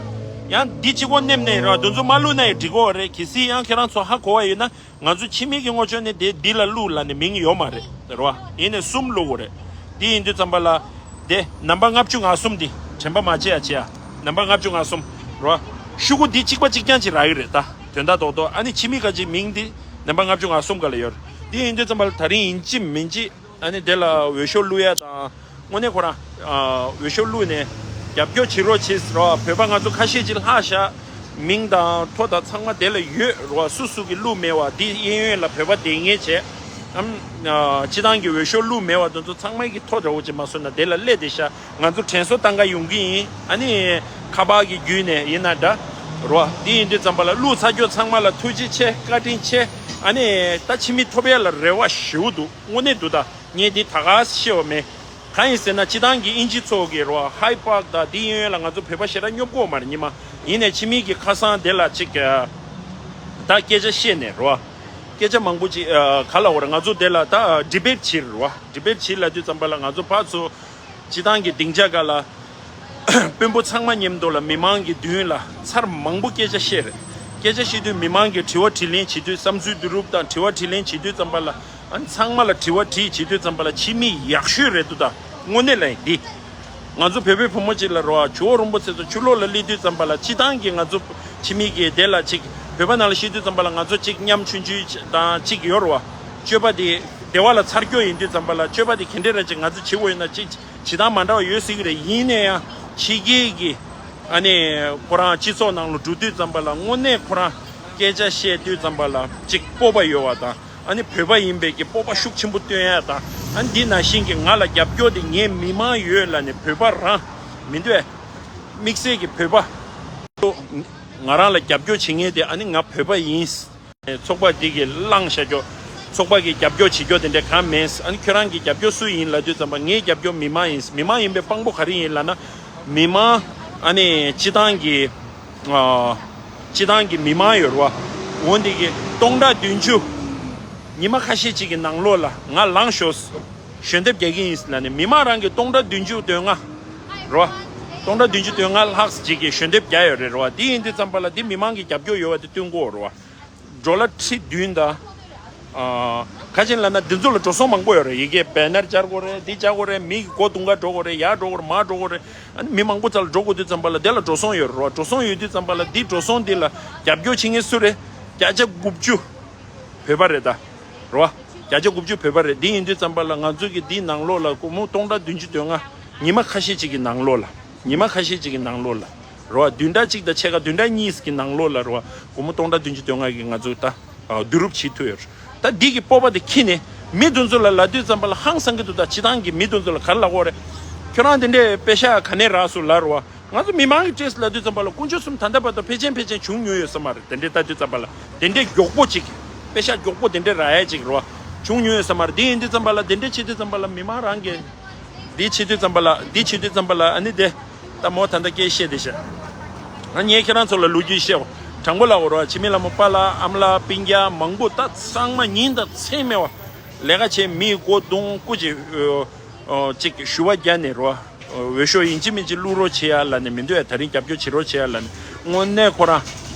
ཡང་འདི་གཅིག་པོ་མནན་ནས་ར་དེ་ཚོ་མ་བླུག་ན་ཡང་འགྲིག་གོ་རེད། གལ་སྲིད་ཡང་ཁྱེད་རང་ཚོ་ཧ་གོ་བ་ཡོད་ན། ང་ཚོ་འཆི་མེད་ཀྱི་ངོ་ཅོག་ནས་དེ་འདི་ལ་བླུག་ལབ་ནས་མིང་ཡོད་མ་རེད་རེད་བ། ཡིན་ནའི་གསུམ་བླུག་དགོས་རེད། འདི་ཡིན་དུས་ཙམ་པ་ལ། དེ་ནམ་པར་ལྔ་བཅུ་ང་གསུམ་འདི་དྲན་པ་མ་བརྗེད་ཡ་བྱེད་ཡ། ནམ་པར་ལྔ་བཅུ་ང་གསུམ་རེད་བ། ཤོག་གུ་འདི་གཅིག་པ་གཅིག་རྐྱང་ཅིག་རག་གི་རེད་ད། དོན་དག་རྡོག་རྡོག་ཨ་ནི་འཆི་མེད་ཁ་ཆེ་མིང་འདི་ནམ་པར་ལྔ་བཅུ་ང་གསུམ་ག་ལ་ཡོད་རེད། འདི་ཡིན་དུས་ཙམ་པ་ལ་ད་རིང་ཡིན་གཅིག་མིན་གཅིག་ཨ་ནི་དེ་ལ་འོས་ཤོག་བླུག་ཡ་དང་། དངོས་གནས་ཁོ་རང་། ཨ། འོས་ཤོག་བླུགས་ནས་རྒྱབ་སྐྱོར་བྱེད་རོགས་བྱེད་ཟེར་བ། བོད་པ་ང་ཚོ་ཁ་ཤས་ཅིག་ལྷག་ཤག་མིང་དང་ཐོ་དང་ཚང་མ་དེ་ལ་ཡོད་རེད་བ། སུ་སུ་གིས་བླུགས་མེད་བ། འདི་གཡས་གཡོན་ལ་བོད་པ་བསྡད་མཁན་བྱས། ཨམ། ཨ། སྤྱི་བཏང་གི་འོས་ཤོག་བླུགས་མེད་བ་དེ་ཚོ་ཚང་མ་གི་ཐོ་འདྲ་བོ་ཅིག་མ་བཟོས་ན་དེ་ལ་སླེབས་བསྡད་ཤག་ང་ཚོ་དྲན་གསོ་བཏང་ག་ཡོང་གི་ཡིན། ཨ་ནི་ཁ་པར་གྱི་བརྒྱུད་ནས་ཡིན་ན་འདྲ། རེད་བ། འདི་ཡིན་དུས་ཙམ་པ་ལ་བླུགས་ཚར་རྒྱུ་ཚང་མ་ལ་ཐུགས་རྗེ་ཆེ། བཀའ་དྲིན་ཆེ། ཨ་ནི་ད་ཕྱི་མི་ཐོབ་ཡ་ལ་རེ་བ་ཞེ་པོ་འདུག་དངོས་གནས་འདུག་ད། ངས་འདི་ད་ག་ཤེས་པ་མེད། གང་ཡིན་ཟེར་ན་སྤྱི་བཏང་གི་དབྱིན་ཇི་ཚོགས་ཀྱི་རོ་ཧའི་པཱག་དང་དེའི་གཡོན་ལ་ང་ཚོ་བོད་པ་ཞེ་དྲག་སྙོབ་གོ་མ་རེད་ཉི་མ། ཡིན་ནའི་ཕྱི་མིག་གི་ཁ་སང་དེ་ལ་ཅིག་ད་སྐད་ཆ་བཤད་ནས་རོ། སྐད་ཆ་མང་པོ་ཅིག་ག་ལ་འོ་ར་ང་ཚོ་དེ་ལ་ད་ཌི་བེཊ་བྱེད་རོ། ཌི་བེཊ་བྱེད་ལ་དུས་ཙམ་པ་ལ་ང་ཚོ་ཕར་ཚུར་སྤྱི་བཏང་གི་སྡིངས་ཆ་ག་ལ། དཔོན་པོ་ཚང་མ་མཉམ་དུ་ལ་མི་མང་གི་མདུན་ལ་ཚར་མང་པོ་སྐད་ཆ་བཤད་རེད། སྐད་ཆ་བཤད་དུས་མི་མང་གི་དྲི་བ་དྲིས་ལན་བྱེད་དུས་བསམ་ཚུལ་བསྡུ་རུབ་དང་དྲི་བ་དྲིས་ལན་བྱེད་དུས་ཙམ་པ་ལ་ཨ་ནི་ཚང་མ་ལ་དྲི་བ་དྲིས་བྱེད་དུས་ཙམ་པ་ལ་ཕྱི་མིག་ཡག་ཤོས་རེད་འདུག་ད་དངོས་གནས་ལ་ཡིན་འདི། ང་ཚོ་བོད་པའི་བུ་མོ་གཅིག་ལ་རོ་ཨ་ཇོ་བོ་རིན་པོ་ཆེ་ཚོ་ཆུ་ལོག་ལ་སླེབས་དུས་ཙམ་པ་ལ་སྤྱི་བཏང་གི་ང་ཚོ་ཕྱི་མིག་གི་དེ་ལ་ཅིག་བོད་པ་ནང་ལ་བཤད་དུས་ཙམ་པ་ལ་ང་ཚོ་ཅིག་ཉམ་ཆུང་ཆུང་དང་ཅིག་ཡོད་རོ་ཨ་སྤྱོད་པ་དེ་བདེ་བ་ལ་ཚར་སྐྱོ་ཡིན་དུས་ཙམ་པ་ལ་སྤྱོད་པ་དེ་ག་འདྲས་ར་ཅིག་ང་ཚོ་བྱེད་དགོས་ཡོད་ན་ཅིག་བྱེད་སྟངས་མ་འདྲ་བ་ཡོད་སྲིད་ཀྱི་རེད། ཡིན་ནའི་ཡང་ཕྱི་རྒྱལ་གྱི་ཨ་ནི་ཁོ་རང་སྤྱི་ཚོགས་ནང་ལ་འགྲོ་དུས་ཙམ་པ་ལ་དངོས་གནས་ཁོ་རང་སྐད་ཆ་བཤད་དུས་ཙམ་པ་ལ་ཅིག་སྤོབས་པ་ཡོད་པ་དང་ཨ་ནི་བོད་པ་ཡིན་པའི་གི་སྤོབས་པ་ཤུགས་ཆེན་པོ་སྟོན་ཡ་དང་ཨ་ནི་འདི་ནང་བཞིན་གྱི་ང་ལ་རྒྱབ་སྐྱོར་དེ་ངའི་མི་མང་ཡོད་ལབ་ནས་བོད་པ་རང་མི་འདུག་གས། དམིགས་བསལ་གྱི་བོད་པ་ང་རང་ལ་རྒྱབ་སྐྱོར་བྱེད་མཁན་དེ་ཨ་ནི་ང་བོད་པ་ཡིན། ཚོགས་པ་འདི་གིས་བླངས་བཞག་རྒྱུ། ཚོགས་པ་གིས་རྒྱབ་སྐྱོར་བྱེད་རྒྱུ་དེ་འདྲ་གང་མེད། ཨ་ནི་ཁྱོད་རང་གི་རྒྱབ་སྐྱོར་སུ་ཡིན་ལབ་དུས་ཙམ་པ་ངའི་རྒྱབ་སྐྱོར་མི་མང་ཡིན། མི་མང་ཡིན་པའི་དཔང་པོ་ག་རེ་ཡིན་ལབ་ན། མི་མང་ཨ་ནི་སྤྱི་བཏང་གི་ཨ། སྤྱི་བཏང་གི་མི་མང་ཡོད་རེད་བ། འོ་འདི་གི་སྟོང་ཕྲག་བདུན་ཅུ། ཉི་མ་ཁ་ཤས་ཅིག་གི་ནང་ལོགས་ལ་ང་ལངས་ཤོག་ཞལ་འདེབས་རྒྱག་གི་ཡིན་ལབ་ནས་མི་མང་རང་གི་སྟོང་ཕྲག་བདུན་ཅུ་དོན་ལྔ་རེད་བ། སྟོང་ཕྲག་བདུན་ཅུ་དོན་ལྔ་ལྷག་ཅིག་གིས་ཞལ་འདེབས་རྒྱག་ཡོད་རེད་རེད་བ། འདི་ཡིན་དུས་ཙམ་པ་ལ་འདི་མི་མང་གི་རྒྱབ་སྐྱོར་ཡོད་བ་དེ་སྟོན་གོ་རེད་བ། ཌོ་ལར་ཁྲི་བདུན་དང་། ཨ། ཁ་ཅིག་ལབ་ན་འདི་ཚོ་ལ་འགྲོ་སོང་མང་པོ་ཡོད་རེད། ཡི་གེ་བེ་ནར་སྦྱར་དགོས་རེད། འདི་སྦྱར་དགོས་རེད། མི་གི་སྒོ་རྡུང་ག་འགྲོ་དགོས་རེད། ཡར་འགྲོ་དགོས་རེད། མར་འགྲོ་དགོས་རེད། ཨ་ནི་མི་མང་པོ་ཚོ་ལ་འགྲོ་དགོས་དུས་ཙམ་པ་ལ་དེ་ལ་འགྲོ་སོང་ཡོད་རེད་བ། འགྲོ་སོང་ཡོད་དུས་ཙམ་པ་ལ་འདི་འགྲོ་སོང་འདི་ལ་རྒྱབ་སྐྱོར་བྱེད་མཁན་སུ་རེད། བརྒྱ་ཆ་དགུ་བཅུ་བོད་པ་རེད་ད། རེད་བ། བརྒྱ་ཆ་དགུ་བཅུ་བོད་པ་རེད། འདི་ཡིན་དུས་ཙམ་པ་ལ་ང་ཚོ་གི་འདིའི་ནང་ལོགས་ལ་སྒོར་མོ་སྟོང་ཕྲག་བདུན་ཅུ་དོན་ལྔ། ཉི་མ་ཁ་ཤས་ཅིག་གི་ནང་ལོགས་ལ། ཉི་མ་ཁ་ཤས་ཅིག་གི་ནང་ལོགས་ལ། རེད་བ། བདུན་ཕྲག་གཅིག་དང་ཕྱེད་ཀ་བདུན་ཕྲག་གཉིས་ཀྱི་ནང་ལོགས་ལ་རེད་བ། སྒོར་མོ་སྟོང་ཕྲག་བདུན་ཅུ་དོན་ལྔ་གི་ང་ཚོས་ད་བསྡུ་རུབ་བྱེད་ཐུབ་ཡོད་རེད། ད་འདི་གི་སྤོབས་པ་དེ་འཁྱེར་ནས་མི་དེ་ཚོ་ལ་ལབ་དུས་ཙམ་པ་ལ་ཧང་སང་གི་འདུག་ད་སྤྱི་བཏང་གི་མི་དེ་ཚོ་ལ་ག་རེ་ལབ་དགོས་རེད། ཁྱོད་རང་དེ་འདྲའི་པེ་ཤག་ག་ནས་རག་སོང་ལབ་རེད་བ། ང་ཚོ་མི་མང་གི་བཅས་ལ་དུས་ཙམ་པ་ལ་དཀོན་མཆོག་གསུམ་ད་ལྟ་བར་དུ་ཕལ་ཆེར་ཕལ་ཆེར་བྱུང་མྱོང་ཡོད་ས་མ་རེད། དེ་འདྲའི་ལྟ་དུས་ཙམ་པ་ལ་དེ་འདྲའི་མགྱོགས་པོ་ཅིག་དཔེ་ཤ་མགྱོགས་པོ་དེ་འདྲའི་རག་ཡ་ཅིག་རེད་བ། བྱུང་མྱོང་ཡོད་ས་མ་རེད། དེ་ཡིན་དུས་ཙམ་པ་ལ་དེ་འདྲའི་བྱེད་དུས་ཙམ་པ་ལ་མི་མང་རང་གི་འདི་བྱེད་དུས་ཙམ་པ་ལ་འདི་བྱེད་དུས་ཙམ་པ་ལ་ཨ་ནི་དེ་ལྟ་མོ་ད་ལྟ་སྐད་བཤད་དེ་བཤད། ང་ངས་ཁྱེད་རང་ཚོ་ལ་ལོ་རྒྱུས་བཤད། དྲང་པོ་ལབ་དགོས་རེད་བ། འཆི་མེད་ལྷ་མོ་པཱ་ལགས་ཨ་མ་ལགས་སྤུན་ཀྱག་མང་པོ་ད་ཚང་མ་ཉིན་དང་མཚན་མེད་བ། ལས་ཀ་བྱེད་མི་སྒོ་རྡུང་སྐུ་མཁྱེན་ཅིག་ཞུ་བ་རྒྱག་ནས་རེད་བ། འོས་ཤོག་ཡིན་གཅིག་མིན་གཅིག་བླུག་རོགས་བྱེད་ཡ་ལབ་ནས། མི་འདུག་ཡ། ད་རིང་རྒྱབ་སྐྱོར་བྱེད་རོགས་བྱེད་ཡ་ལབ་ནས། དངོས་གནས་ཁོ་རང་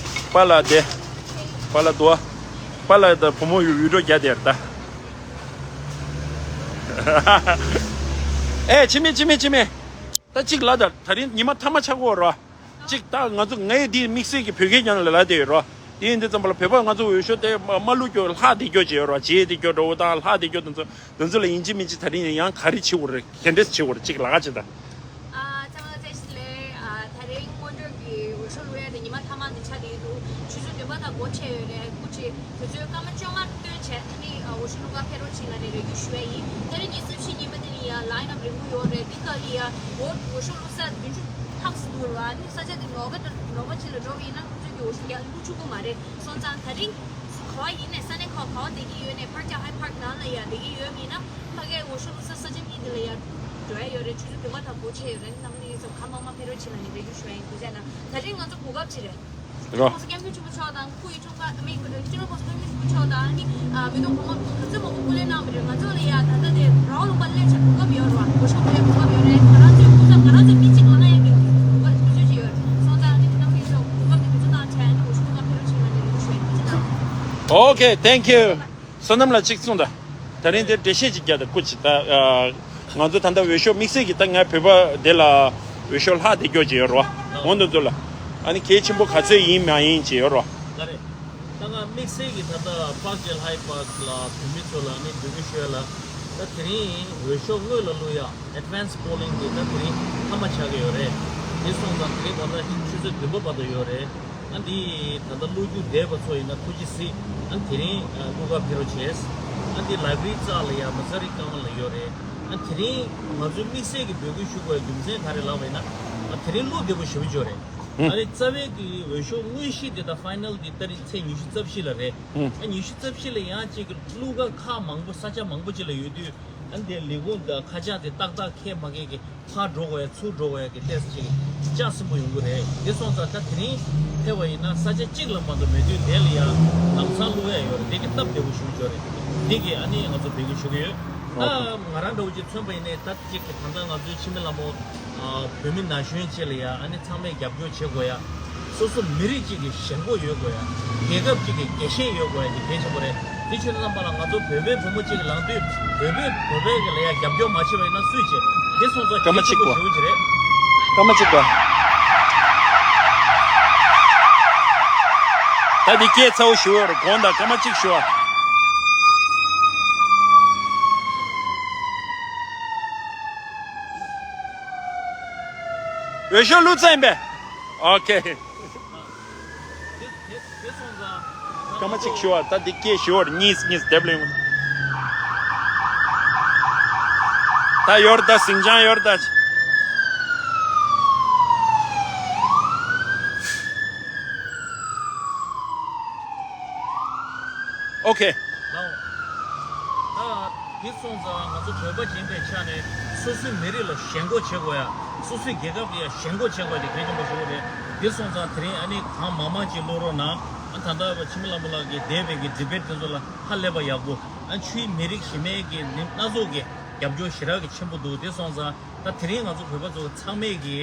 པཱ་ལགས་དེ། པཱ་ལགས་འདུག་པ། པཱ་ལགས་དང་བུ་མོ་ཡུ་ཡུ་འགྲོ་རྒྱག་དེ་རེད་ད། ཨེ་འཆི་མེད་འཆི་མེད་འཆི་མེད། ད་གཅིག་ལ་ད་ད་རིང་ཉི་མ་ཐ་མ་ཆགས་ཀྱི་ཡོད་རེད་བ། གཅིག་ད་ང་ཚོ་ངའི་འདི་དམིགས་བསལ་གྱི་བོད་སྐད་རྒྱག་ནས་ལབ་བསྡད་ཡོད་རེད་བ། དེ་ཡིན་དུས་ཙམ་པ་ལ་བོད་པ་ང་ཚོ་འོས་ཤོག་དེ་མ་མ་བླུག་རྒྱུ་ལྷག་བསྡད་རྒྱུ་ཅིག་ཡོད་རེད་བ། བརྗེད་བསྡད་རྒྱུ་འདྲ་བོ་དང་ལྷག་བསྡད་རྒྱུ་དེ་ཚོ། དེ་ཚོ་ལ་ཡིན་གཅིག་མིན་གཅིག་ད་རིང་ཡང་ག་རེ་བྱེད་དགོས་རེད། ག་འདྲས་བྱེད་དགོས་རེད། གཅིག་ལབ་ཀྱི་ད། ཨ་ཚང་མ་བཀྲ་ཤིས་བདེ་ལེགས། ཨ་ད་རིང་སྔོན་འགྲོ་གི་འོས་ཤོག་བླུག་ཡ་དེ་ཉི་མ་ཐ་མ་དེ་ཆགས་བསྡད་ཀྱི་འདུག་ཆུ་ཚོད་བདུན་པ་དང་འགོ་ཁྲིད་ཡོད་རེད། སྐུ་མཁྱེན་དུས་ཚོད་སྐར་མ་བཅོ་ལྔ་བཏོན་བྱས་ཨ་ནི་འོས་ཤོག་བླུག་ག་ཕེབས་རོགས་བྱེད་ལབ་ནས་རེ་སྐུལ་ཞུ་ཡ་ཡིན། ད་རིང་ཉི་ཤུ་རྩ་བཞི་ཉིན་པ་དེ་ལ་ཡ་ལའིན་ཨབ་རིང་པོ་ཡོད་རེད། འདི་ག་ལ་ཡ་འོས་འོས་ཤོག་བླུག་ས་བདུན་ཅུ་ལྷག་ཙམ་འདུག་ར། ཨ་ནི་ས་ཆ་དེ་ནོར་ག་ནོར་ག་ཅིག་ལ་འགྲོ་གི་ཡིན་ན་ཁོང་ཚོས་ཀྱི་འོས་ཤོག་ཡ་བླུག་ཆོག་གི་མ་རེད། སོང་ཙང་ད་རིང་ག་བ་ཡིན་ནས་ས་གནས་ཁག་ག་བ་བསྡད་ཀྱི་ཡོད་ནས་Park Hyatt High Park ནང་ལ་ཡ་བསྡད་ཀྱི་ཡོད་ཡིན་ན་ཕ་གིའི་འོས་ཤོག་བླུག་ས་ས་ཆ་གཉིས་འདི་ལ་ཡ་འགྲོ་ཡ་ཡོད་རེད། ཆུ་ཚོད་བདུན་པ་དང་འགོ་ཁྲིད་ཡོད་རེད། རྣམ་པ་ཚོ་གང་མང་མང་ཕེབས་རོགས་བྱེད་ལབ་ནས་རེ་སྐུལ་ཞུ་ཡ་ཡིན། ཐུགས་རྗེ་གནང་། ད་རིང་ང་ཚོ་གོ་སྐབས་ཅིག་རེད། རོ། ༸གོང་ས་༸སྐྱབས་མགོན་ཆེན་པོ་མཆོག་དང་སྐུ་ཡི་འཁྲུངས་སྐར་ཨ་མི་ཀྲུང་གོ་ས་ཀྲུང་གོ་ས་ཀྲུང་གོ་ཆོག་དང་ཨ་ནི་མི་དང་གོང་མ་ག་ཚོད་མང་པོ་སྐུ་ལས་གནང་བ་རེད། ང་ཚོ་ལ་ཡ་ད་ལྟ་དེ་རང་ལུང་པ་སླེབས་བྱས་གོ་སྐབས་ཡོད་རེད་བ། འོས་ཤོག་ཕུལ་གོ་སྐབས་ཡོད་རེད། ང་རང་ཚོའི་སྐུ་ཚབ་ང་རང་ཚོའི་མི་གཅིག་ལ་ང་ཡ་གི་གོ་སྐབས་དུས་ཚོད་ཅིག་ཡོད་རེད། སོང་ཙང་ཨ་ནི་ཁྱེད་རྣམ་པས་ཚོ་གོ་སྐབས་དེ་དུས་ཚོད་བཏང་བྱས་ཨ་ནི་འོས་ཤོག་ཕུལ་གོ་སྐབས་ཕུལ་རོགས་བྱེད་ལབ་ནས་རེ་སྐུལ་ཞུ་ཡ་ཡིན། ཐུགས་རྗེ་གནང་། Okay, thank you. བསོད་ནམས་ལགས་གཅིག་གསུངས་དང་། ད་རིང་འདིར་འགྲེལ་བཤད་ཅིག་རྒྱག་དང་སྐུ་མཁྱེན་ད། ང་ཚོ་ད་ལྟ་འོས་ཤོག་དམིགས་བསལ་གྱི་ད་ངའི་བོད་པ་དེ་ལ་འོས་ཤོག་ལྷག་བསྡད་རྒྱུ་ཅིག་ཡོད་རེད་བ། འོ་འདི་ཚོ་ལ་ཨ་ནི་གལ་ཆེན་པོ་ག་ཚོད་ཡིན་མ་ཡིན་ཅིག་ཡོད་རེད་བ། ལགས་རེད། ད་ང་དམིགས་བསལ་གྱི་ད་ལྟ་Park Hyatt High Park ལ་བོད་མི་ཚོ་ལ་ནི་འབོད་སྐུལ་ཞུ་ཡ་ལ། ད་དེ་རིང་འོས་ཤོག་སྔོན་ལ་བླུག་ཡ་Advance Polling དེ་ད་དེ་རིང་མཐའ་མ་ཆགས་ཀྱི་ཡོད་རེད། དེ་སོང་ཙང་དེ་རིང་ད་ལྟ་ཆུ་ཚོད་བདུན་པ་བར་དུ་ཡོད་རེད། ཨ་འདི་ད་ལྟ་བློ་རྒྱུགས་བསྡད་པ་ཚོ་ཡིན་ན་ཐུགས་རྗེ་གཟིགས། ཨ་དེ་རིང་ཨ་བླུག་ག་ཕེབས་རོགས་བྱས། ཨ་འདི་Library་རྩ་ལ་ཡ་མ་ཟ་རི་ཀ་མ་ལ་ཡོད་རེད། ཨ་དེ་རིང་ང་ཚོའི་དམིགས་བསལ་གྱི་འབོད་སྐུལ་ཞུ་དགོས་རྒྱུ་མཚན་ག་རེ་ལབ་པ་ཡིན་ན། ཨ་དེ་རིང་གློག་བདེ་པོ་ཞེ་པོ་ཅིག་ཡོད་རེད། ཨ་ནི་རྩ་བའི་གི་འོས་ཤོག་དངོས་གཞི་དེ་དང་Final་དེ་ད་རེས་ཚེས་ཉི་ཤུ་རྩ་བཞི་ལ་རེད། ཨ་ཉི་ཤུ་རྩ་བཞི་ལ་ཡང་གཅིག་གི་བླུག་ག་ཁག་མང་པོ་ས་ཆ་མང་པོ་ཅིག་ལ་ཡོད་དུས། ཨ་འདི་ལས་ཁུངས་དང་ཁ་བྱང་དེ་ཏག་ཏག་འཁྱེར་མ་འཁྱེར་གྱི་ཕར་འགྲོ་དགོས་ཡ་ཚུར་འགྲོ་དགོས་ཡ་གི་ཏོག་ཙམ་ཅིག་ལྕགས་སྲིན་པོ་ཡོང་གི་རེད། དེ་སོང་ཙང་ད་དེ་རིང་ཕེབས་པ་ཡིན་ན་ས་ཆ་གཅིག་ལ་མ་གཏོགས་མེད་དུས་དེ་ལ་ཡ་ལམ་སང་བླུག་ཡ་ཡོད་རེད། དེ་གི་སྟབས་བདེ་པོ་ཞུ་ཆོག་རེད། དེ་གི་ཨ་ནི་ང་ཚོ་འབོད་སྐུལ་ཞུ་གི་ཡོད། ད་ང་རང་འདྲ་བོ་ཅིག་མཚོན་པ་ཡིན་ནའི་ད་གཅིག་གི་ད་ལྟ་ང་ཚོའི་འཆི་མེད་ལྷ་མོ་བོད་མི་ན་གཞོན་བཅས་ལ་ཡ་ཨ་ནི་ཚང་མས་རྒྱབ་སྐྱོར་བྱེད་དགོས་ཡ། སོ་སོ་མི་རིགས་གཅིག་གི་ཞེན་ཁོག་ཡོད་དགོས་ཡ། རྒྱལ་ཁབ་གཅིག་གི་རྒྱལ་ཞེན་ཡོད་དགོས་ཡ་དེ་གལ་ཆེན་པོ་རེད། དེ་ཕྱིན་ཙམ་པ་ལ་ང་ཚོ་བོད་པའི་བུ་མོ་གཅིག་གི་ལངས་དུས་བོད་པའི་བོད་པའི་གི་ལ་ཡ་རྒྱབ་སྐྱོར་མ་བྱས་པ་ཡིན་ན་སུས་བྱེད། དེ་སོང་ཙང་སྐར་མ་གཅིག་པ། གལ་ཆེན་པོ་ཞེ་པོ་ཅིག་རེད། སྐར་མ་གཅིག་པ། ད་འདི་སྐད་ཚ་བོ་ཞུ་བ་རེད། དགོངས་དག། སྐར་མ་གཅིག་ཞུ་བ། འོས་ཤོག་བླུགས་ཚར་ཡིན་པས། ཨོ་ཁེ། སྐར་མ་གཅིག་ཞུ་བ། ད་འདི་སྐད་ཞུ་བར་གཉིས་གཉིས་སྡེབ་ལེན། ད་ཡོར་ད་ཟིང་ཆང་ཡོར་ད། ཨོ་ཁེ། ལའོ། ད་དེ་སོང་ཙང་ང་ཚོ་བོད་པ་ཡིན་པའི་ཆ་ནས་སོ་སོའི་མི་རིགས་ལ་ཞེན་ཁོག་བྱེད་དགོས་ཡ། སོ་སོའི་རྒྱལ་ཁབ་ལ་ཡ་ཞེན་ཁོག་བྱེད་དགོས་ཡ་དེ་གལ་ཆེན་པོ་ཞིག་རེད། དེ་སོང་ཙང་དེ་རིང་ཨ་ནི་གང་མང་མང་ཅིག་བླུག་རོགས་གནང་། ཨ་ད་ལྟ་འཆི་མེད་ལྷ་མོ་ལགས་ཀྱིས་འདས་པའི་གི་ཌི་བེ་ཊི་དེ་ཚོ་ལ་ཧ་ལས་པ་ཡག་པོ། ཨ་ཆུའི་མི་རིགས་གཞན་མའི་གི་མི་སྣ་ཚོགས་ཀྱི་རྒྱབ་སྐྱོར་ཞེ་དྲག་གི་ཆེན་པོ་འདུག་དེ་སོང་ཙང་ད་དེ་རིང་ང་ཚོ་བོད་པ་ཚོ་ཚང་མས་གི་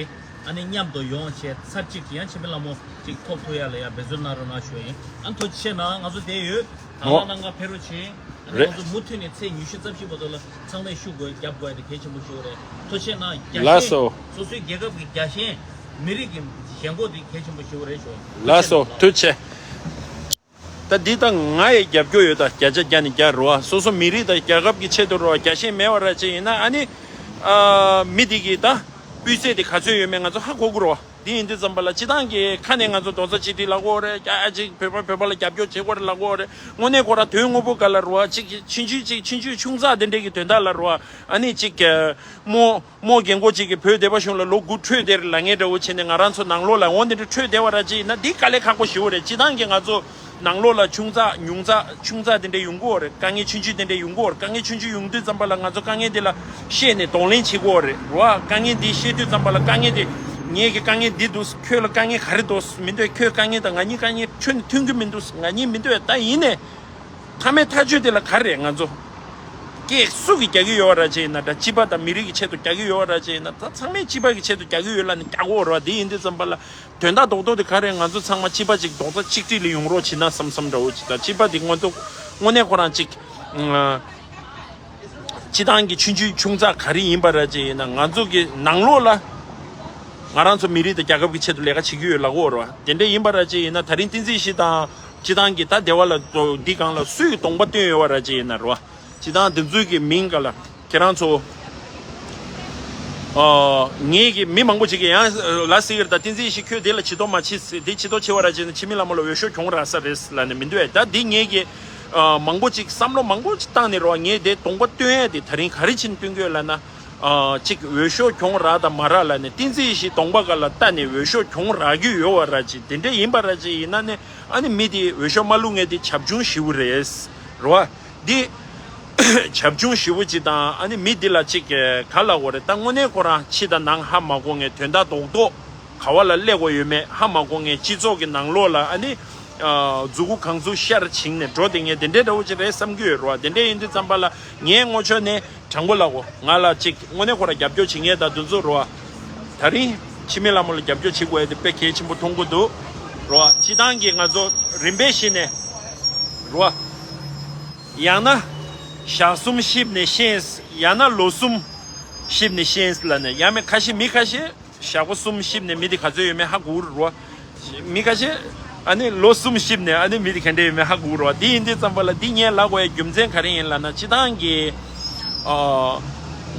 ཨ་ནི་མཉམ་དུ་ཡོང་བྱས་ཚར་གཅིག་ཡང་འཆི་མེད་ལྷ་མོ་ཅིག་ཐོབ་ཐུབ་ཡ་ལ་ཡ་འབད་བརྩོན་གནང་རོགས་གནང་ཞུ་ཡིན། ཨ་ཐུགས་རྗེ་ཆེ་གནང་། ང་ཚོ་བསྡད་ཡོད། ད་ལྟ་ནང་ཁ་ཕེབས་རོགས་བྱེད། ཨ་ནི་རེད། ང་ཚོ་མུ་མཐུད་ནས་ཚེས་ཉི་ཤུ་རྩ་བཞི་བར་དུ་ལ་ཚང་མས་ཤུགས་དགོས་རྒྱབ་དགོས་ཡ་དེ་གལ་ཆེན་པོ་ཞིག་རེད། ཐུགས་རྗེ་ཆེ་གནང་། རྒྱ་ལགས་སོ། སོ་སོའི་རྒྱལ་ཁབ་ཀྱི་རྒྱ་ཞེན་མི་རིགས་ཀྱི་ཞེན་ཁོག་དེ་གལ་ཆེན་པོ་ཞིག་རེད་ཞུ། ལགས་སོ། ཐུགས་རྗེ་ཆེ། ད་འདི་ད་ང་ཡི་རྒྱབ་སྐྱོར་ཡོད། ད་བརྒྱ་ཆ་བརྒྱ་ནས་བརྒྱ་རེད་བ། སོ་སོ་མི་རིགས་དང་རྒྱལ་ཁབ་ཀྱི་ཆེད་དུ་རེད་བ། རྒྱ་ཞེན་མེད་པ་ར་ཅིག་ཡིན་ན་ཨ་ནི། ཨ་མི་འདི་གིས་ད་ སྤུས་ཚད་དེ་ག་ཚོད་ཡོད་མེད་ང་ཚོ་ཧ་གོ་དགོས་རེད་བ། འདི་ཡིན་དུས་ཙམ་པ་ལ་སྤྱི་བཏང་གི་ཁ་ནས་ང་ཚོ་རྡོག་རྩ་གཅིག་སྒྲིལ་ལབ་དགོས་རེད། རྒྱ་ཅིག་བོད་པ་བོད་པ་ལ་རྒྱབ་སྐྱོར་བྱེད་དགོས་རེད་ལབ་དགོས་རེད། དངོས་གནས་ཁོ་རང་དོན་དངོས་པོ་ག་ལ་རེད་བ། ཅིག་ཆུང་ཆུང་ཅིག་ཆུང་ཆུང་ཆུང་ཙག་དེ་འདྲས་ཀྱི་དོན་དག་ལ་རེད་བ། ཨ་ནི་ཅིག་རྨོ་རྨོ་རྒན་གོག་ཅིག་གིས་བོད་སྡེ་པ་གཞུང་ལ་ལོ་དགུ་ཁྲོས་བསྡད་རེད་ལབ་མཁན་འདྲ་བོ་བྱས་ནས་ང་རང་ཚོ་ནང་ལོགས་ལ་འོ་དེ་འདྲ་ཁྲོས་བསྡད་པ་ར་ཅིག་ཡིན་ན་འདི་དཀའ་ལས་ཁག་པོ་ཞེ་པོ་རེད། སྤྱི་བཏང་གི་ང་ཚོ་ནང་ལོགས་ལ་ཆུང་ཙག་ཉུང་ཙག་ཆུང་ཙག་དེ་འདྲས་ཡོང་གི་ཡོད་རེད། དཀའ་ངལ་ཆུང་ཆུང་དེ་འདྲས་ཡོང་གི་ཡོད་རེད། དཀའ་ངལ་ཆུང་ཆུང་ཡོང་དུས་ཙམ་པ་ལ་ང་ཚོ་དཀའ་ངལ་དེ་ལ་བཤད་ནས་གདོང་ལེན་བྱེད་ཀྱི་ཡོད་རེད་རེད་བ། དཀའ་ངལ་འདི་བཤད་དུས་ཙམ་པ་ལ་དཀའ་ངལ་དེ་ངེད་ཀྱི་དཀའ་ངལ་འདི་འདུག་ཁྱོད་ལ་དཀའ་ངལ་ག་རེ་འདུག་མི་འདུག་ཁྱོད་དཀའ་ངལ་དང་ང་གཉིས་དཀའ་ངལ་ཁྱོད་ནི་མཐུན་གྱི་མི་འདུག་ང་གཉིས་མི་འདུག་ད་ཡིན་ནས་མཐའ་མའི་ཐག་གཅོད་དེ་ལ་ག་རེ་རེད། ང་ཚོ་སྐད་སུ་གིས་རྒྱག་གི་ཡོད་ར་ཅེ་ཡིན་ན་འདྲ། སྤྱི་པ་དང་མི་རིགས་ཀྱི་ཆེད་དུ་རྒྱག་གི་ཡོད་ར་ཅེ་ཡིན་ན་ད་ཚང་མས་སྤྱི་པ་གི་ཆེད་དུ་རྒྱག་གི་ཡོད་ལབ་ནས་རྒྱག་གི་ཡོད་ར། དེ་ཡིན་དུས་ཙམ་པ་ལ། དོན་དག་རྡོག་རྡོག་དེ་ག་རེ། ང་ཚོ་ཚང་མ་སྤྱི་པ་ཅིག་རྡོག་རྩ་གཅིག་སྒྲིལ་ལ་ཡོང་རོགས་བྱེད་ན་བསམ་བསམ་འདྲ་བོ་ཅིག་དང་། སྤྱི་པ་དེ་དངོས་ཐོག་དངོས་གནས་ཁོ་རང་ཅིག་སྤྱི་བཏང་གི་ཆུང་ཆུང་ཆུང་ཙག་ག་རེ་ཡིན་པ་ར་ཅིག་ཡིན་ན་ང་ཚོ་གི་ནང་ལོགས་ལ་ང་རང་ཚོ་མི་རིགས་དང་རྒྱལ་ཁབ་ཀྱི་ཆེད་དུ་ལས་ཀ་བྱེད་ཀྱི་ཡོད་ལབ་ཀྱི་ཡོད་རེད་བ། དེ་འདྲ་ཡིན་པ་ར་ཅིག་ཡིན་ན་ད་རིང་བསྟན་འཛིན་ཡེ་ཤེས་དང་སྤྱི་བཏང་གི་ད་སྡེ་བ་ལ་འདི་སྒང་ལ་སུས་གདོང་པ་སྟོན་ཡོད་པ་ར་ཅིག་ཡིན་ན་རེད་བ། སྤྱི་བཏང་དེ་ཚོའི་གི་མིང་ག་ལ། ཁྱེད་རང་ཚོ། ཨ། ངེད་ཀྱི་མི་མང་པོ་ཅིག་གིས་ཡང་ལ་ཟེར་གྱི་རེད། ད་བསྟན་འཛིན་ཡེ་ཤེས་ཁྱོད་དེ་ལ་ཇུས་གཏོགས་མ་བྱེད་ཟེར། དེ་ཇུས་གཏོགས་བྱེད་པ་ར་བྱས་ན་འཆི་མེད་ལྷ་མོ་ལ་འོས་ཤོག་གྱོང་རག་ས་རེད་ལབ་ནས་མི་འདུག་ཨེ། ད་འདི་ངེད་ཀྱིས་ཨ། མང་པོ་ཅིག་བསམ་བློ་མང་པོ་ཅིག་བཏང་ནས་རེད་བ། ངས་དེ་གདོང་པ་སྟོན་ཡས་དེ་ད་རིང་ག་རེ་བྱས་ནས་སྟོན་གྱི་ཡོད་ལབ་ན། ཨ། ཅིག་འོས་ཤོག་གྱོང་རག་དང་མ་རག་ལབ་ནས་བསྟན་འཛིན་ཡེ་ཤེས་གདོང་པ་སྒང་ལ་ལྟ་ནས་འོས་ཤོག་གྱོང་རག་གི་ཡོད་པ་ར་ཅིག་དེ་འདྲ་ཡིན་པ་ར་ཅིག་ཡིན་ན་ནི་ཨ་ནི་མི་དེ་འོས་ཤོག་མ་བླུགས་མཁན་དེ་བྱབ་ཆུང་ཞེ་པོ་རེད། རེད་བ། འདི་བྱབ་ཆུང་ཞེ་པོ་ཅིག་དང་ཨ་ནི་མི་འདི་ལ་ཅིག་ག་ལབ་དགོས་རེད། ད་དངོས་གནས་ཁོ་རང་ཕྱི་དང་ནང་ཧ་མ་གོ་མཁན། དོན་དག་རྡོག་རྡོག་ག་བ་ལ་སླེབས་དགོས་ཡོད་མེད་ཧ་མ་གོ་མཁན། སྤྱི་ཚོགས་ཀྱི་ནང་ལོགས་ལ་ཨ་ནི་ཨ། མཛུ་གུ་གང་ཚུགས་ཤར་བྱིངས་ནས་འགྲོ་བསྡད་མཁན་དེ་འདྲའི་འདྲ་བོ་ཅིག་རེད་བསམ་གྱི་ཡོད་རེད་བ། དེ་འདྲ་ཡིན་དུས་ཙམ་པ་ལ་ངའི་ངོ་ཕྱོགས་ནས་དྲང་པོ་ལབ་དགོས། ང་ལ་ཅིག་དངོས་གནས་ཁོ་རང་རྒྱབ་སྐྱོར་བྱེད་མཁན་དང་དེ་ཚོ་རེད་བ། ད་རིང་འཆི་མེད་ལྷ་མོ་ལ་རྒྱབ་སྐྱོར་བྱེད་དགོས་ཡ་དེ་དཔེ་གལ་ཆེན་པོ་མཐོང་གི་འདུག་རེད་བ། སྤྱི་བཏང་གི་ང་ཚོ་རིམ་པས་བྱས་ནས་རེད་བ། ཡང་ན་ཞག་གསུམ་གཤིབས་ནས་ཤེས། ཡང་ན་ལོ་གསུམ་གཤིབས་ནས་ཤེས་ལབ་ནས། ཡང་མིན་ཁ་ཤས་མི་ཁ་ཤས་ཞག་པོ་གསུམ་གཤིབས་ནས་མི་དེ་ག་ཚོད་ཡོད་མེད་ཧ་གོ་རུ་རོ། མི་ཁ་ཤས་ཨ་ནི་ལོ་གསུམ་གཤིབས་ནས་ཨ་ནི་མི་དེ་ག་འདྲ་ཡོད་མེད་ཧ་གོ་རོ། དེ་ཡིན་དུས་ཙམ་པ་ལ་འདི་ངས་ལབ་དགོས་ཡ་རྒྱུ་མཚན་ག་རེ་ཡིན་ལབ་ན། སྤྱི་བཏང་གི་ཨ།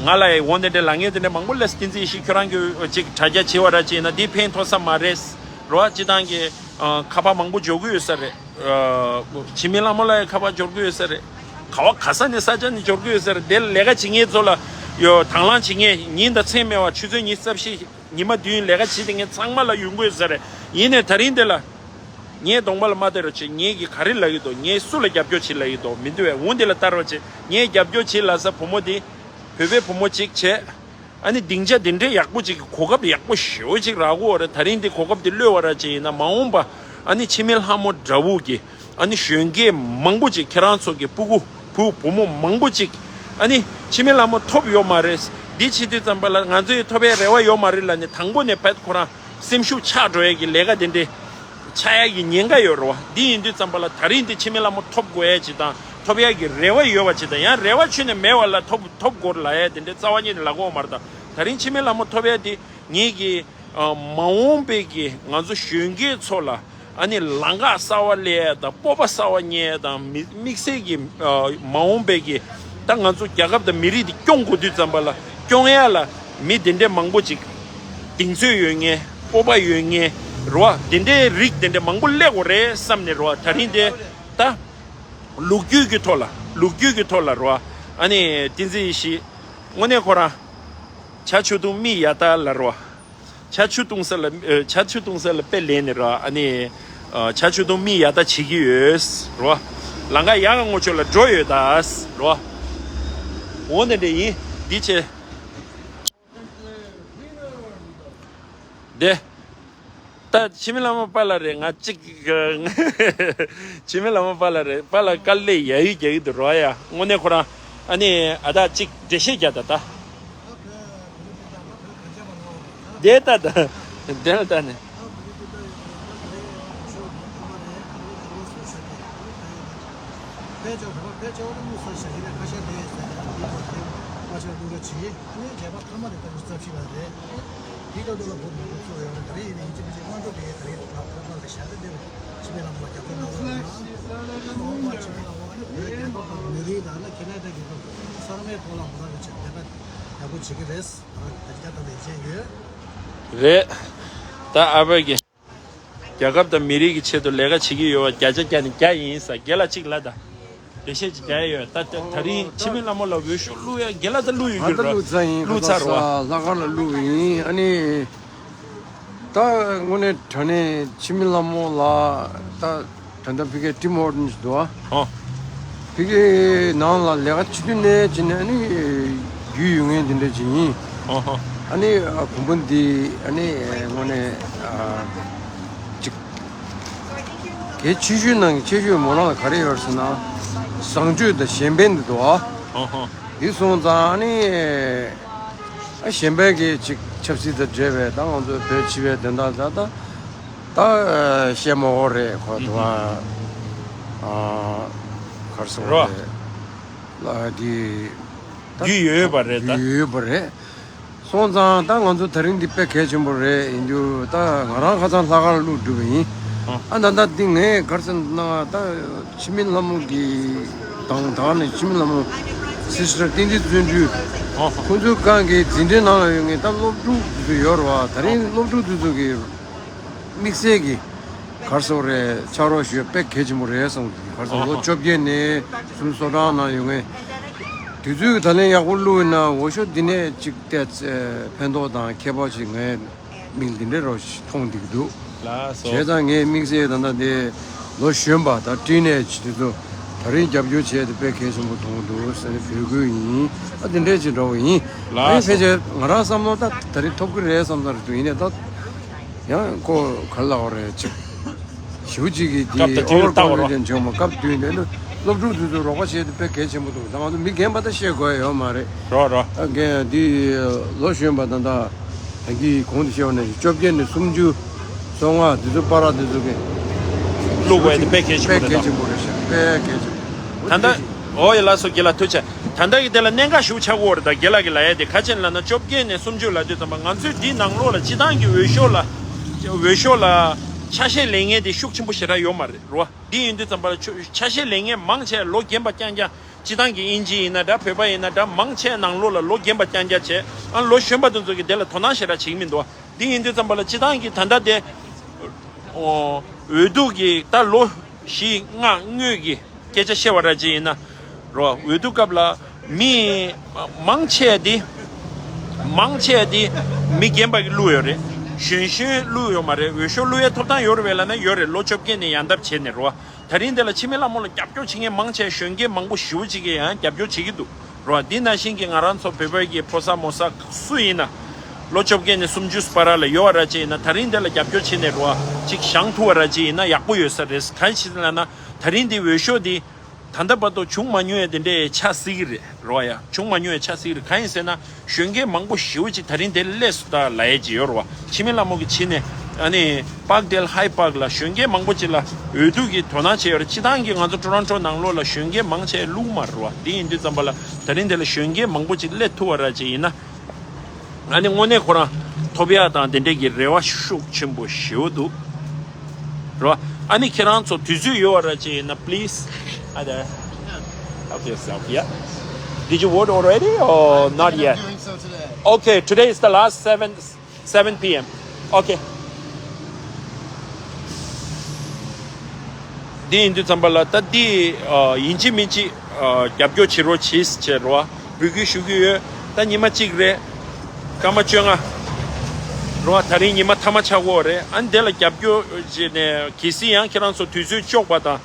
ང་ལ་ཡ་འོ་དེ་འདྲ་ལབ་མཁན་དེ་འདྲ་མང་པོ་སླེབས། བསྟན་འཛིན་ཡེ་ཤེས་ཁྱོད་རང་གི་ཅིག་དྲ་རྒྱ་བྱེད་པ་ར་ཅིག་ཡིན་ན་འདི་ཕན་ཐོགས་ས་མ་རེད་རོ། སྤྱི་བཏང་གི་ཨ། ཁ་པར་མང་པོ་འབྱོར་གི་ཡོད་ས་རེད། ཨ། འཆི་མེད་ལྷ་མོ་ལ་ཡང་ཁ་པར་འབྱོར་གི་ཡོད་ས་རེད། ག་བ་ག་ས་ནས་ས་ཆ་ནས་འབྱོར་གི་ཡོད་ས་རེད། དེ་ལས་ཀ་བྱེད་མཁན་ཚོ་ལ་ཡོད། དང་བླངས་བྱེད་མཁན་ཉིན་དང་མཚན་མེད་པ་ཆུ་ཚོད་ཉི་ཤུ་རྩ་བཞི་ཉི་མ་བདུན་ལས་ཀ་བྱེད་བསྡད་མཁན་ཚང་མ་ལ་ཡོང་གི་ཡོད་ས་རེད། ཡིན་ནའི་ད་རིང་འདི་ལ་ངའི་གདོང་པ་ལ་མ་བལྟས་རོགས་བྱེད། ངས་ཀྱིས་ག་རེ་ལབ་ཀྱི་འདུག་ངས་སུ་ལ་རྒྱབ་སྐྱོར་བྱེད་ལབ་ཀྱི་འདུག་མི་འདུག་བས། འོ་འདི་ལ་ལྟ་རོགས་བྱེད། ངས་རྒྱབ་སྐྱོར་བྱེད་ལབ་ས་བུ་མོ་འདི་བོད་པའི་བུ་མོ་གཅིག་བྱས། ཨ་ནི་སྡིངས་ཆ་དེ་འདྲའི་ཡག་པོ་ཅིག་གི་གོ་སྐབས་ཡག་པོ་ཞེ་པོ་ཅིག་རག་གི་ཡོད་རེད། ད་རིང་འདི་གོ་སྐབས་འདི་གློད་པ་ར་ཅིག་ཡིན་ན་མ་འོངས་པ་ཨ་ནི་འཆི་མེད་ལྷ་མོ་འདྲ་བོ་གི་ཨ་ནི་གཞོན་སྐྱེས་མང་པོ་ཅིག་ཁྱེད་རང་ཚོ་གི་སྤུ་གུ་བུ་བུ་མོ་མང་པོ་ཅིག་ཨ་ནི་འཆི་མེད་ལྷ་མོ་ཐོབ་ཡོད་མ་རེད། འདི་བྱེད་དུས་ཙམ་པ་ལ་ང་ཚོ་ཡི་ཐོབ་ཡ་རེ་བ་ཡོད་མ་རེད་ལབ་ནས་དང་པོ་ནས་བད་ཁོ་རང་སེམས་ཤུགས་ཆག་འགྲོ་ཡ་གི་ལས་ཀ་དེ་འདྲའི་ཆགས་ཡ་གི་ཉེན་ཁ་ཡོད་རེད་བ། འདི་ཡིན་དུས་ཙམ་པ་ལ་ད་རིང་འདི་འཆི་མེད་ལྷ་མོ་ཐོབ་དགོས་ཡ་ཅིག་དང་ཐོབ་ཡ་གི་རེ་བ་ཡོད་པ་ཅིག་དང་། ཡང་རེ་བ་ཁྱོན་ནས་མེད་པ་ལ་ཐོབ་ཐོབ་དགོས་ལབ་ཡ་དེ་འདྲའི་རྩ་བ་ཉིད་ནས་ལབ་ཀྱི་ཡོད་མ་རེད། ད་ད་རིང་འཆི་མེད་ལྷ་མོ་ཐོབ་ཡ་དེ་ངེད་ཀྱི་ཨ་མ་འོངས་པའི་གི་ང་ཚོ་གཞོན་སྐྱེས་ཚོ་ལ་ཨ་ནི་ལམ་ཁ་གསར་བ་སླེབས་ཡ་དང་སྤོབས་པ་གསར་བ་རྙེད་ཡ་དང་མི་དམིགས་བསལ་གྱི་ཨ་མ་འོངས་པའི་གི་ད་ང་ཚོ་རྒྱལ་ཁབ་དང་མི་རིགས་དེ་སྐྱོང་དགོས་དུས་ཙམ་པ་ལ་སྐྱོང་ཡ་ལ་མི་དེ་འདྲའི་མང་པོ་ཅིག་གདེང་ཚོད་ཡོད་མཁན་སྤོབས་པ་ཡོད་མཁན་རེད་བ། དེ་འདྲའི་རིགས་དེ་འདྲ་མང་པོ་སླེབས་དགོས་རེད་བསམ་ནས་རེད་བ། ད་རིང་དེ་ད་ལོ་རྒྱུས་ཀྱི་ཐོག་ལ་ལོ་རྒྱུས་ཀྱི་ཐོག་ལ་རེད་བ། ཨ་ནི་བསྟན་འཛིན་ཡེ་ཤེས་དངོས་གནས་ཁོ་རང་བྱ་ཆུ་དུང་མི་ཡ་ད་ལ་རེད་བ། བྱ་ཆུ་བཏུང་ས་ལ་ཨ། བྱ་ཆུ་བཏུང་ས་ལ་དཔེ་ལེན་ནས་ར། ཨ་ནི་ཨ། བྱ་ཆུ་བཏུང་མི་ཡ་ད་བྱེད་ཀྱི་ཡོད་ར། ལམ་ཁ་ཡག་ག་ངོ་ཆོད་ལ་འགྲོ་ཡོད་ད་ར། འོ་ན་འདྲ་ཡིན་འདི་ཆེ། དེ་ད་འཆི་མེད་ལྷ་མོ་པཱ་ལགས་རེད། ང་གཅིག་འཆི་མེད་ལྷ་མོ་པཱ་ལགས་རེད། པཱ་ལགས་དཀའ་ལས་ཡ་ཡུལ་རྒྱག་གི་འདུག་ར་ཡ། དངོས་གནས་ཁོ་རང་ཨ་ནི་ཨ་ད་གཅིག་འགྲེལ་བཤད་རྒྱག་ད་ད། དེ་ལྟ་དང་། དེ་ལ་ལྟ་ནས། ཡག་པོ་བྱེད་ཀྱི་རེད། ང་རང་བརྒྱ་ཆ་བརྒྱ་ཐམ་པ་ཡིད་ཆེས་ཡོད། རེད། ད་ཨ་ཕ་གི་རྒྱལ་ཁབ་དང་མི་རིགས་ཀྱི་ཆེད་དུ་ལས་ཀ་བྱེད་ཀྱི་ཡོད་པ་བརྒྱ་ཆ་བརྒྱ་ནས་བརྒྱ་ཡིན་ས། རྒན་ལགས་གཅིག་ལབ་དང་། འགྲེལ་བཤད་ཅིག་རྒྱག་ཡ་ཡོད། ད་ད་རིང་འཆི་མེད་ལྷ་མོ་ལ་འོས་ཤོག་བླུགས་ཡ། རྒན་ལགས་ད་བླུགས་ཡོད་ད་རྒྱུ་ར། བླུགས་ཚར་ཡིན། བླུགས་ཁ་ཚར་སང་ར། ལྷག་དཀར་ལ་བླུགས་ཡིན། ཨ་ནི། ད་དངོས་གནས་དྲང་གནས་འཆི་མེད་ལྷ་མོ་ལ་ད་ད་ལྟ་ཕ་གིའི་ཊིམ་ཧོར་ཊན་ཞིག་འདུག་ཨ། ཨོ། ཕ་གིའི་ནང་ལ་ལས་ཀ་བྱེད་དུས་ནས་བྱས་ནས་ཨ་ནི་རྒྱུས་ཡོད་མཁན་དེ་འདྲ་ཅིག་ཡིན། ཨོ་ཧོ། ཨ་ནི་ཨ་གོང་བུ་འདི་ཨ་ནི་དངོས་གནས་ཨ་ཅིག་གལ་ཆེ་ཤོས་ནང་གི་ཆེ་ཤོས་མོ་རང་ལ་ག་རེ་ཡོད་ཟེར་ན། བཟང་སྤྱོད་དང་གཞན་ཕན་འདི་འདུག་ཨ། ཨོ་ཧོ། འདི་སོང་ཙང་ཨ་ནི། ཨ་གཞན་པའི་གི་ཅིག་ཆབ་སྲིད་དང་འབྲེལ་བའི་ད་ང་ཚོ་བོད་སྤྱི་པའི་དོན་དག་ད་ད་ད་བཤད་མ་དགོས་རེད། ཁོ་ཐུ་བ་ཨ་གར་སོང་རོ། རེད་ལ་འདི་ད་རྒྱུས་ཡོད་པ་རེད། ད་རྒྱུས་ཡོད་པ་རེད། སོང་ཙང་ད་ང་ཚོ་དེ་རིང་འདི་དཔེ་གལ་ཆེན་པོ་རེད། ཡིན་རྒྱུ་ད་ང་རང་ཁ་སང་ལྷག་དཀར་བླུགས་གྲུབ་པ་ཡིན། ཨ་ད་ད་འདི་ངས་གར་སོང་ན་ད། འཆི་མེད་ལྷ་མོ་གི་དང་ད་ནི་འཆི་མེད་ལྷ་མོ་སི་སི་ཊར་བསྟན་འཛིན་བརྩོན་འགྲུས། ཨོ་ཧོ། ཁོང་ཚོའི་སྒང་གི་འཛིན་གྲྭའི་ནང་ལ་ཡོད་མཁན་ད་སློབ་ཕྲུག་དེ་ཚོ་ཡོད་རེད་བ། ད་རིང་སློབ་ཕྲུག་དེ་ཚོ་གི་དམིགས་བསལ་གྱི་གར་སོང་རེད་ཕྱག་རོགས་ཞུ་དཔེ་གལ་ཆེན་པོ་རེད་བསམ་གྱི། གར་སོང་ཨོ་ལོ་ཧོ། བཅོ་བརྒྱད་ནས་སུམ་ཅུ་སོ་གྲངས་ནང་ཡོད་མཁན་དེ་ཚོའི་གི་ད་ལན་ཡག་པོ་བླུགས་ཡོད་ན་འོས་ཤོག་འདི་ནས་ཅིག་བལྟས་ཚེ་ཕན་ཐོགས་དང་ཁྱད་པར་ཅིག་ངས། མིག་འདི་འདྲའི་རོ་ཞིག་མཐོང་བསྡད་ཀྱི་འདུག་ལགས་སོ། བྱས་ཙང་ངའི་དམིགས་བསལ་ད་ལྟ་དེ་ལོ་གཞོན་པ་དང་ཊིན་ཨེ་ཇི་དེ་ཚོ་ད་རིང་རྒྱབ་སྐྱོར་བྱས་ཏེ་དཔེ་གལ་ཆེན་པོ་མཐོང་འདུག་ཟེར་ནས་འབོད་སྐུལ་ཡིན། ཨ་དེ་འདྲས་ཅིག་འགྲོ་བ་ཡིན། ལགས་ཨ་ནི་ཕལ་སོ། ཆེར་ང་རང་བསམ་བློ་ད་ད་རིང་ཐོབ་ཀྱི་རེད་བསམ་ས་རེད་འདུག་ཡིན་ནའི་ད་ཡང་ཁོ་ག་ལ་བ་རེད་ཅིག་ཞེ་པོ་ཅིག་གིས་སྐབས་དེ་དང་དུས་ལ་ལྟ་བ་རོ། ཨོ་བར་ཀོན་ཕི་ཌེན་སི་བྱུང་མ། སྐབས་དུས་འདི་ནི་སློབ་ཕྲུག་དེ་ཚོ་རོགས་པ་བྱས་ཏེ་དཔེ་གལ་ཆེན་པོ་འདུག་ད་ང་ཚོ་མི་རྒན་པ་ད་བཤད་དགོས་ཡ་ཡོད་མ་རེད། རོ་རོ། ཨ་རྒན་འདི་ལོ་གཞོན་པ་ད་ལྟ་ད་གིན་གོང་དུ་བཤད་པ་ནང་བཞིན་བཅོ་བརྒྱད་ནས་སུམ་ཅུ་སོ་ལྔ་དེ་ཚོ་བར་དེ་ཚོ་གི་བླུགས་པ་དེ་དཔེ་གལ་ཆེན་པོ་དཔེ་རེད་གལ་ད། ཆེན་པོ་རེད་ཤག་དཔེ་གལ་ཆེན་པོ། ད་ལྟ་འོ་ཡ་ལགས་སོ། རྒན་ལགས་ཐུགས་རྗེ་ཆེ། ད་ལྟ་གི་དེ་ལ་གནད་འགག་ཞེ་པོ་ཆགས་ཀྱི་ཡོད་རེད། ད་རྒན་ལགས་ཀྱིས་ལབ་ཡ་དེ་ག་རེ་ལབ་ན་བཅོ་བརྒྱད་ནས་སུམ་ཅུ་ལབ་དུས་ཙམ་པ་ང་ཚོས་འདི་ནང་ལོགས་ལ་སྤྱི་བཏང་གི་འོས་ཤོག་ལ་འོས་ཤོག་ལ་ཆ་ཤས་ལེན་མཁན་དེ་ཤུགས་ཆེན་པོ་ཞེ་དྲག་ཡོད་མ་རེད་རོ། འདི་ཡིན་དུས་ཙམ་པ་ལ་ཆོ་ཆ་ཤས་ལེན་མཁན་མང་ཆེ་ལོ་རྒན་པ་རྐྱང་རྐྱང་། སྤྱི་བཏང་གི་དབྱིན་ཇི་ཡིན་ན་འདྲ་བོད་པ་ཡིན་ན་འདྲ་མང་ཆེ་ནང་ལོགས་ལ་ལོ་རྒན་པ་རྐྱང་རྐྱང་བྱས། ཨ་ལོ་གཞོན་པ་དེ་ཚོ་གི་དེ་ལ་དོ་སྣང་ཞེ་དྲག་བྱེད་ཀྱི་མི་འདུག་འདི་ཡིན་དུས་ཙམ་པ་ལ་སྤྱི་བཏང་གི་ད་ལྟ་དེ་འོ་འོས་བསྡུ་གི་ད་ལོ་བཞི་ལྔ་སྔོན་གྱི་སྐད་ཆ་བཤད་པ་ར་ཅིག་ཡིན་ན་རོ། འོས་བསྡུ་སྐབས་ལ་མི་མང་ཆེ་དེ་མང་ཆེ་དེ་མི་རྒན་པ་གི་བླུགས་ཡོད་རེད། གཞོན་གཞོན་བླུགས་ཡོད་མ་རེད། འོས་ཤོག་བླུགས་ཡའི་ཐོབ་ཐང་ཡོད་རེད་པས་ལབ་ན་ཡོད་རེད། ལོ་བཅོ་བརྒྱད་ནས་ཡང་འདབ་བྱས་ནས་རོ། ད་རིང་འདི་ལ་འཆི་མེད་ལྷ་མོ་ལ་རྒྱབ་སྐྱོར་བྱེད་མཁན་མང་ཆེ་གཞོན་སྐྱེས་མང་པོ་ཞེ་པོ་ཅིག་གིས་ཡང་རྒྱབ་སྐྱོར་བྱེད་ཀྱི་འདུག་རོ། འདི་ནང་བཞིན་གྱི་ང་རང་ཚོ་བོད་པའི་གི་ཕོ་གསར་མོ་གསར་སུ་ཡིན་ན་ལོ་བཅོ་བརྒྱད་ནས་སུམ་ཅུ་བར་ལ་ཡོད་པ་ར་ཅིག་ཡིན་ན་ད་རིང་འདི་ལ་རྒྱབ་སྐྱོར་བྱེད་ནས་རོ་ཅིག་བཞེངས་ཐུབ་པ་ར་ཅིག་ཡིན་ན་ཡག་པོ་ཡོད་ས་རེད། གང་ཡིན་ཟེར་ན་ད་རིང་འདི་འོས་ཤོག་འདི་ད་ལྟ་བར་དུ་བྱུང་མ་མྱོང་ཡ་དེ་འདྲའི་ཆགས་སྲིད་ཀྱི་རེད་རོ། ཡ་བྱུང་མ་མྱོང་ཡ་ཆགས་སྲིད་ཀྱི་རེད། གང་ཡིན་ཟེར་ན། གཞོན་སྐྱེས་མང་པོ་ཞེ་པོ་ཅིག་ད་རིང་དེ་སླེབས་སོང་ད་ལབ་ཡས་ཅིག་ཡོད་རེད་བ། འཆི་མེད་ལྷ་མོ་གི་ཕྱི་ནས་ཨ་ནི་པཱག་ཌེལ་ཧའི་པཱག་ལ་གཞོན་སྐྱེས་མང་པོ་ཅིག་ལ་འོས་བསྡུ་གི་དོ་སྣང་བྱས་ཡོད་རེད། སྤྱི་བཏང་གི་ང་ཚོ་ཊོ་རོན་ཊོ་ནང་ལོགས་ལ་གཞོན་སྐྱེས་མང་ཆེ་བླུགས་མ་རེད་བ། དེ་ཡིན་དུས་ཙམ་པ་ལ་ད་རིང་དེ་ལ་གཞོན་སྐྱེས་མང་པོ་ཅིག་སླེབས་ཐུབ་པ་ར་ཅིག་ཡིན་ན་ཨ་ནི་དངོས་གནས་ཁོ་རང་ཐོབ་ཡག་དང་དེ་འདྲས་ཀྱི་རེ་བ་ཤུགས་ཆེན་པོ་ཞེ་པོ་འདུག་རེད་བ། ཨ་ནི་ཁྱེད་རང་ཚོ་དུས་ཚོད་ཡོད་པ་ར་ཅིག་ཡིན་ན་please. Hi there. Help yourself, yeah. Did you vote already or not yet? Doing so today. Okay, today is the last seven, seven p.m. Okay. འདི་ཡིན་དུས་ཙམ་པ་ལ་ད་འདི་ཨ་ཡིན་གཅིག་མིན་གཅིག་ཨ་རྒྱབ་སྐྱོར་བྱེད་རོགས་གྱིས་བྱས་རོགས་འབོད་སྐུལ་ཞུ་གི་ཡོད། ད་ཉི་མ་གཅིག་རེད། སྐར་མ་བཅོ་ལྔ་རོགས། ད་རིང་ཉི་མ་མཐའ་མ་ཆགས་ཀྱི་ཡོད་རེད། ཨ་ནི་དེ་ལ་རྒྱབ་སྐྱོར་བྱས་ནས་གལ་སྲིད་ཡང་ཁྱེད་རང་ཚོ་དུས་ཚོད་ལྕོགས་པ་དང་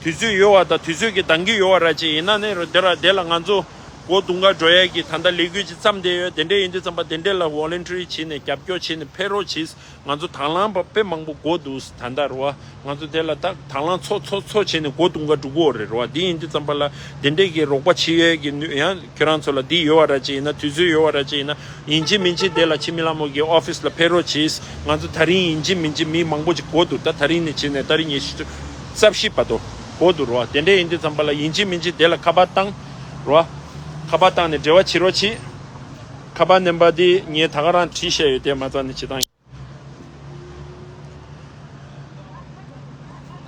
དུས་ཚོད་ཡོད་པ་དང་དུས་ཚོད་ཀྱི་འདང་གི་ཡོད་པ་ར་ཅིག་ཡིན་ན་ནི་རོ་དེ་ར་དེ་ལ་ང་ཚོ་སྒོ་རྡུང་ག་འགྲོ་ཡས་ཀྱི་ད་ལྟ་ལས་འགུལ་ཅིག་བརྩམས་བསྡད་ཡོད། དེ་འདྲས་ཡིན་དུས་ཙམ་པ་དེ་འདྲས་ལ་ཝོ་ལན་ཊི་རི་བྱས་ནས་རྒྱབ་སྐྱོར་བྱས་ནས་ཕེབས་རོགས་གྱིས། ང་ཚོ་དང་བླངས་པ་དཔེ་མང་པོ་དགོས་འདུག་ད་ལྟ་རེད་བ། ང་ཚོ་དེ་ལ་ད་དང་བླངས་ཚོ་ཚོ་ཚོ་བྱས་ནས་སྒོ་རྡུང་ག་འགྲོ་གི་ཡོད་རེད་རེད་བ། འདི་ཡིན་དུས་ཙམ་པ་ལ་དེ་འདྲས་ཀྱི་རོགས་པ་བྱེད་ཡས་ཀྱི་ནུས་ཡང་ཁྱེད་རང་ཚོ་ལ་འདི་ཡོད་པ་ར་ཅིག་ཡིན་ན་དུས་ཚོད་ཡོད་པ་ར་ཅིག་ཡིན་ན་ཡིན་གཅིག་མིན་གཅིག་དེ་ལ་འཆི་མེད་ལྷ་མོ་གི་ཨོ་ཕི་སི་ལ་ཕེབས་རོགས་གྱིས། ང་ཚོ་ད་རིང་ཡིན་གཅིག་མིན་གཅིག་མི་མང་པོ་ཅིག་དགོས་འདུག་ད་ད་རིང་ནས་བྱས་ནས་ད་རིང་ཉི་ཤུ་རྩ་བཞི་བར་དུ་དགོས་འདུག་རེད་བ། དེ་འདྲས་ཡིན་དུས་ཙམ་པ་ལ་ཡིན་གཅིག་མིན་གཅིག་དེ་ལ་ཁ་པར་བཏང་རེད་བ། ཁ་པར་བཏང་ནས་འབྲེལ་བ་བྱེད་རོགས་གྱིས། ཁ་པར་ནམ་བར་འདི་ངས་ད་ག་རང་བྲིས་བཞག་ཡོད། དེ་མ་རྩ་ནས་བྱེད་སྟངས།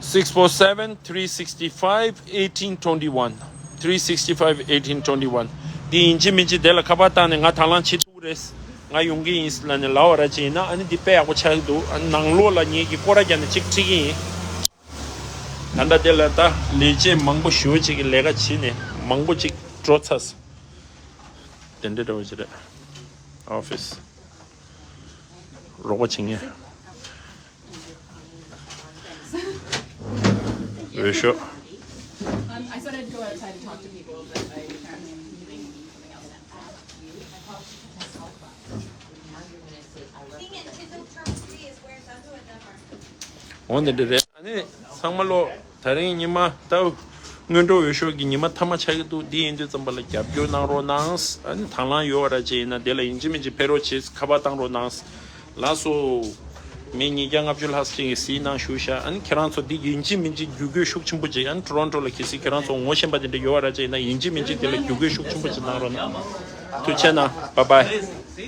Six four seven, three sixty-five, eighteen twenty-one. Three sixty-five, eighteen twenty-one. ཡིན་གཅིག་མིན་གཅིག་དེ་ལ་ཁ་པར་བཏང་ནས་ང་ད་ལང་ཆེ་ཐུག་རེད། ང་ཡོང་གི་ཡིན་ལབ་ནས་ལབ་པ་ར་ཅིག་ཡིན་ན་ཨ་ནི་འདི་དཔེ་ཡག་པོ་ཆགས་ཀྱི་འདུག་ཨ་ནི་ནང་ལོགས་ལ་ངེད་ཀྱིས་སྐོར་ར་བརྒྱབ་ནས་ཅིག་ཁྲིད་ཀྱི་ཡིན། ད་ལྟ་དེ་ལ་ད་ལས་བྱེད་མང་པོ་ཞེ་པོ་ཅིག་གིས་ལས་ཀ་བྱས་ནས་མང་པོ་ཅིག་འགྲོ་ཚར་སོང་། དེ་འདྲ་འདྲ་བོ་ཅིག་རེད། ཨོ་ཕིས་རོགས་པ་བྱེད་མཁན། འོས་ཤོག Um, I said I'd go outside and talk to people, but I apparently am meeting something else. འོ་འདི་འདྲ་རེད། ཨ་ནི་ཚང་མ་ལོ། ད་རིང་ཉི་མ་ད་སྔོན་འགྲོ་འོས་ཤོག་གི་ཉི་མ་མཐའ་མ་ཆགས་ཀྱི་འདུག་འདི་ཡིན་དུས་ཙམ་པ་ལ་རྒྱབ་སྐྱོར་གནང་རོགས་གནང་། ཨ་ནི་དང་བླངས་ཡོད་པ་ར་ཅིག་ཡིན་ན་དེ་ལ་ཡིན་གཅིག་མིན་གཅིག་ཕེབས་རོགས་བྱེད། ཁ་པར་བཏང་རོགས་གནང་། ལགས་སོ། མི་ཉིས་བརྒྱ་ལྔ་བཅུ་ལྷག་ཅིག་གིས་གཟིགས་གནང་བཞུགས་ཤག་ཨ་ནི་ཁྱེད་རང་ཚོ་འདི་ཡིན་གཅིག་མིན་གཅིག་བརྒྱུད་སྐུལ་ཤུགས་ཆེན་པོ་ཅིག་ཨ་ནི་ཊོ་རོན་ཊོ་ལ་གལ་སྲིད་ཁྱེད་རང་ཚོ་ངོ་ཤེས་པ་དེ་འདྲ་ཡོད་པ་ར་ཅིག་ཡིན་ན་ཡིན་གཅིག་མིན་གཅིག་དེ་ལ་བརྒྱུད་སྐུལ་ཤུགས་ཆེན་པོ་ཅིག་གནང་རོགས་གནང་། ཐུགས་རྗེ་གནང་། བཱའི་བཱའི།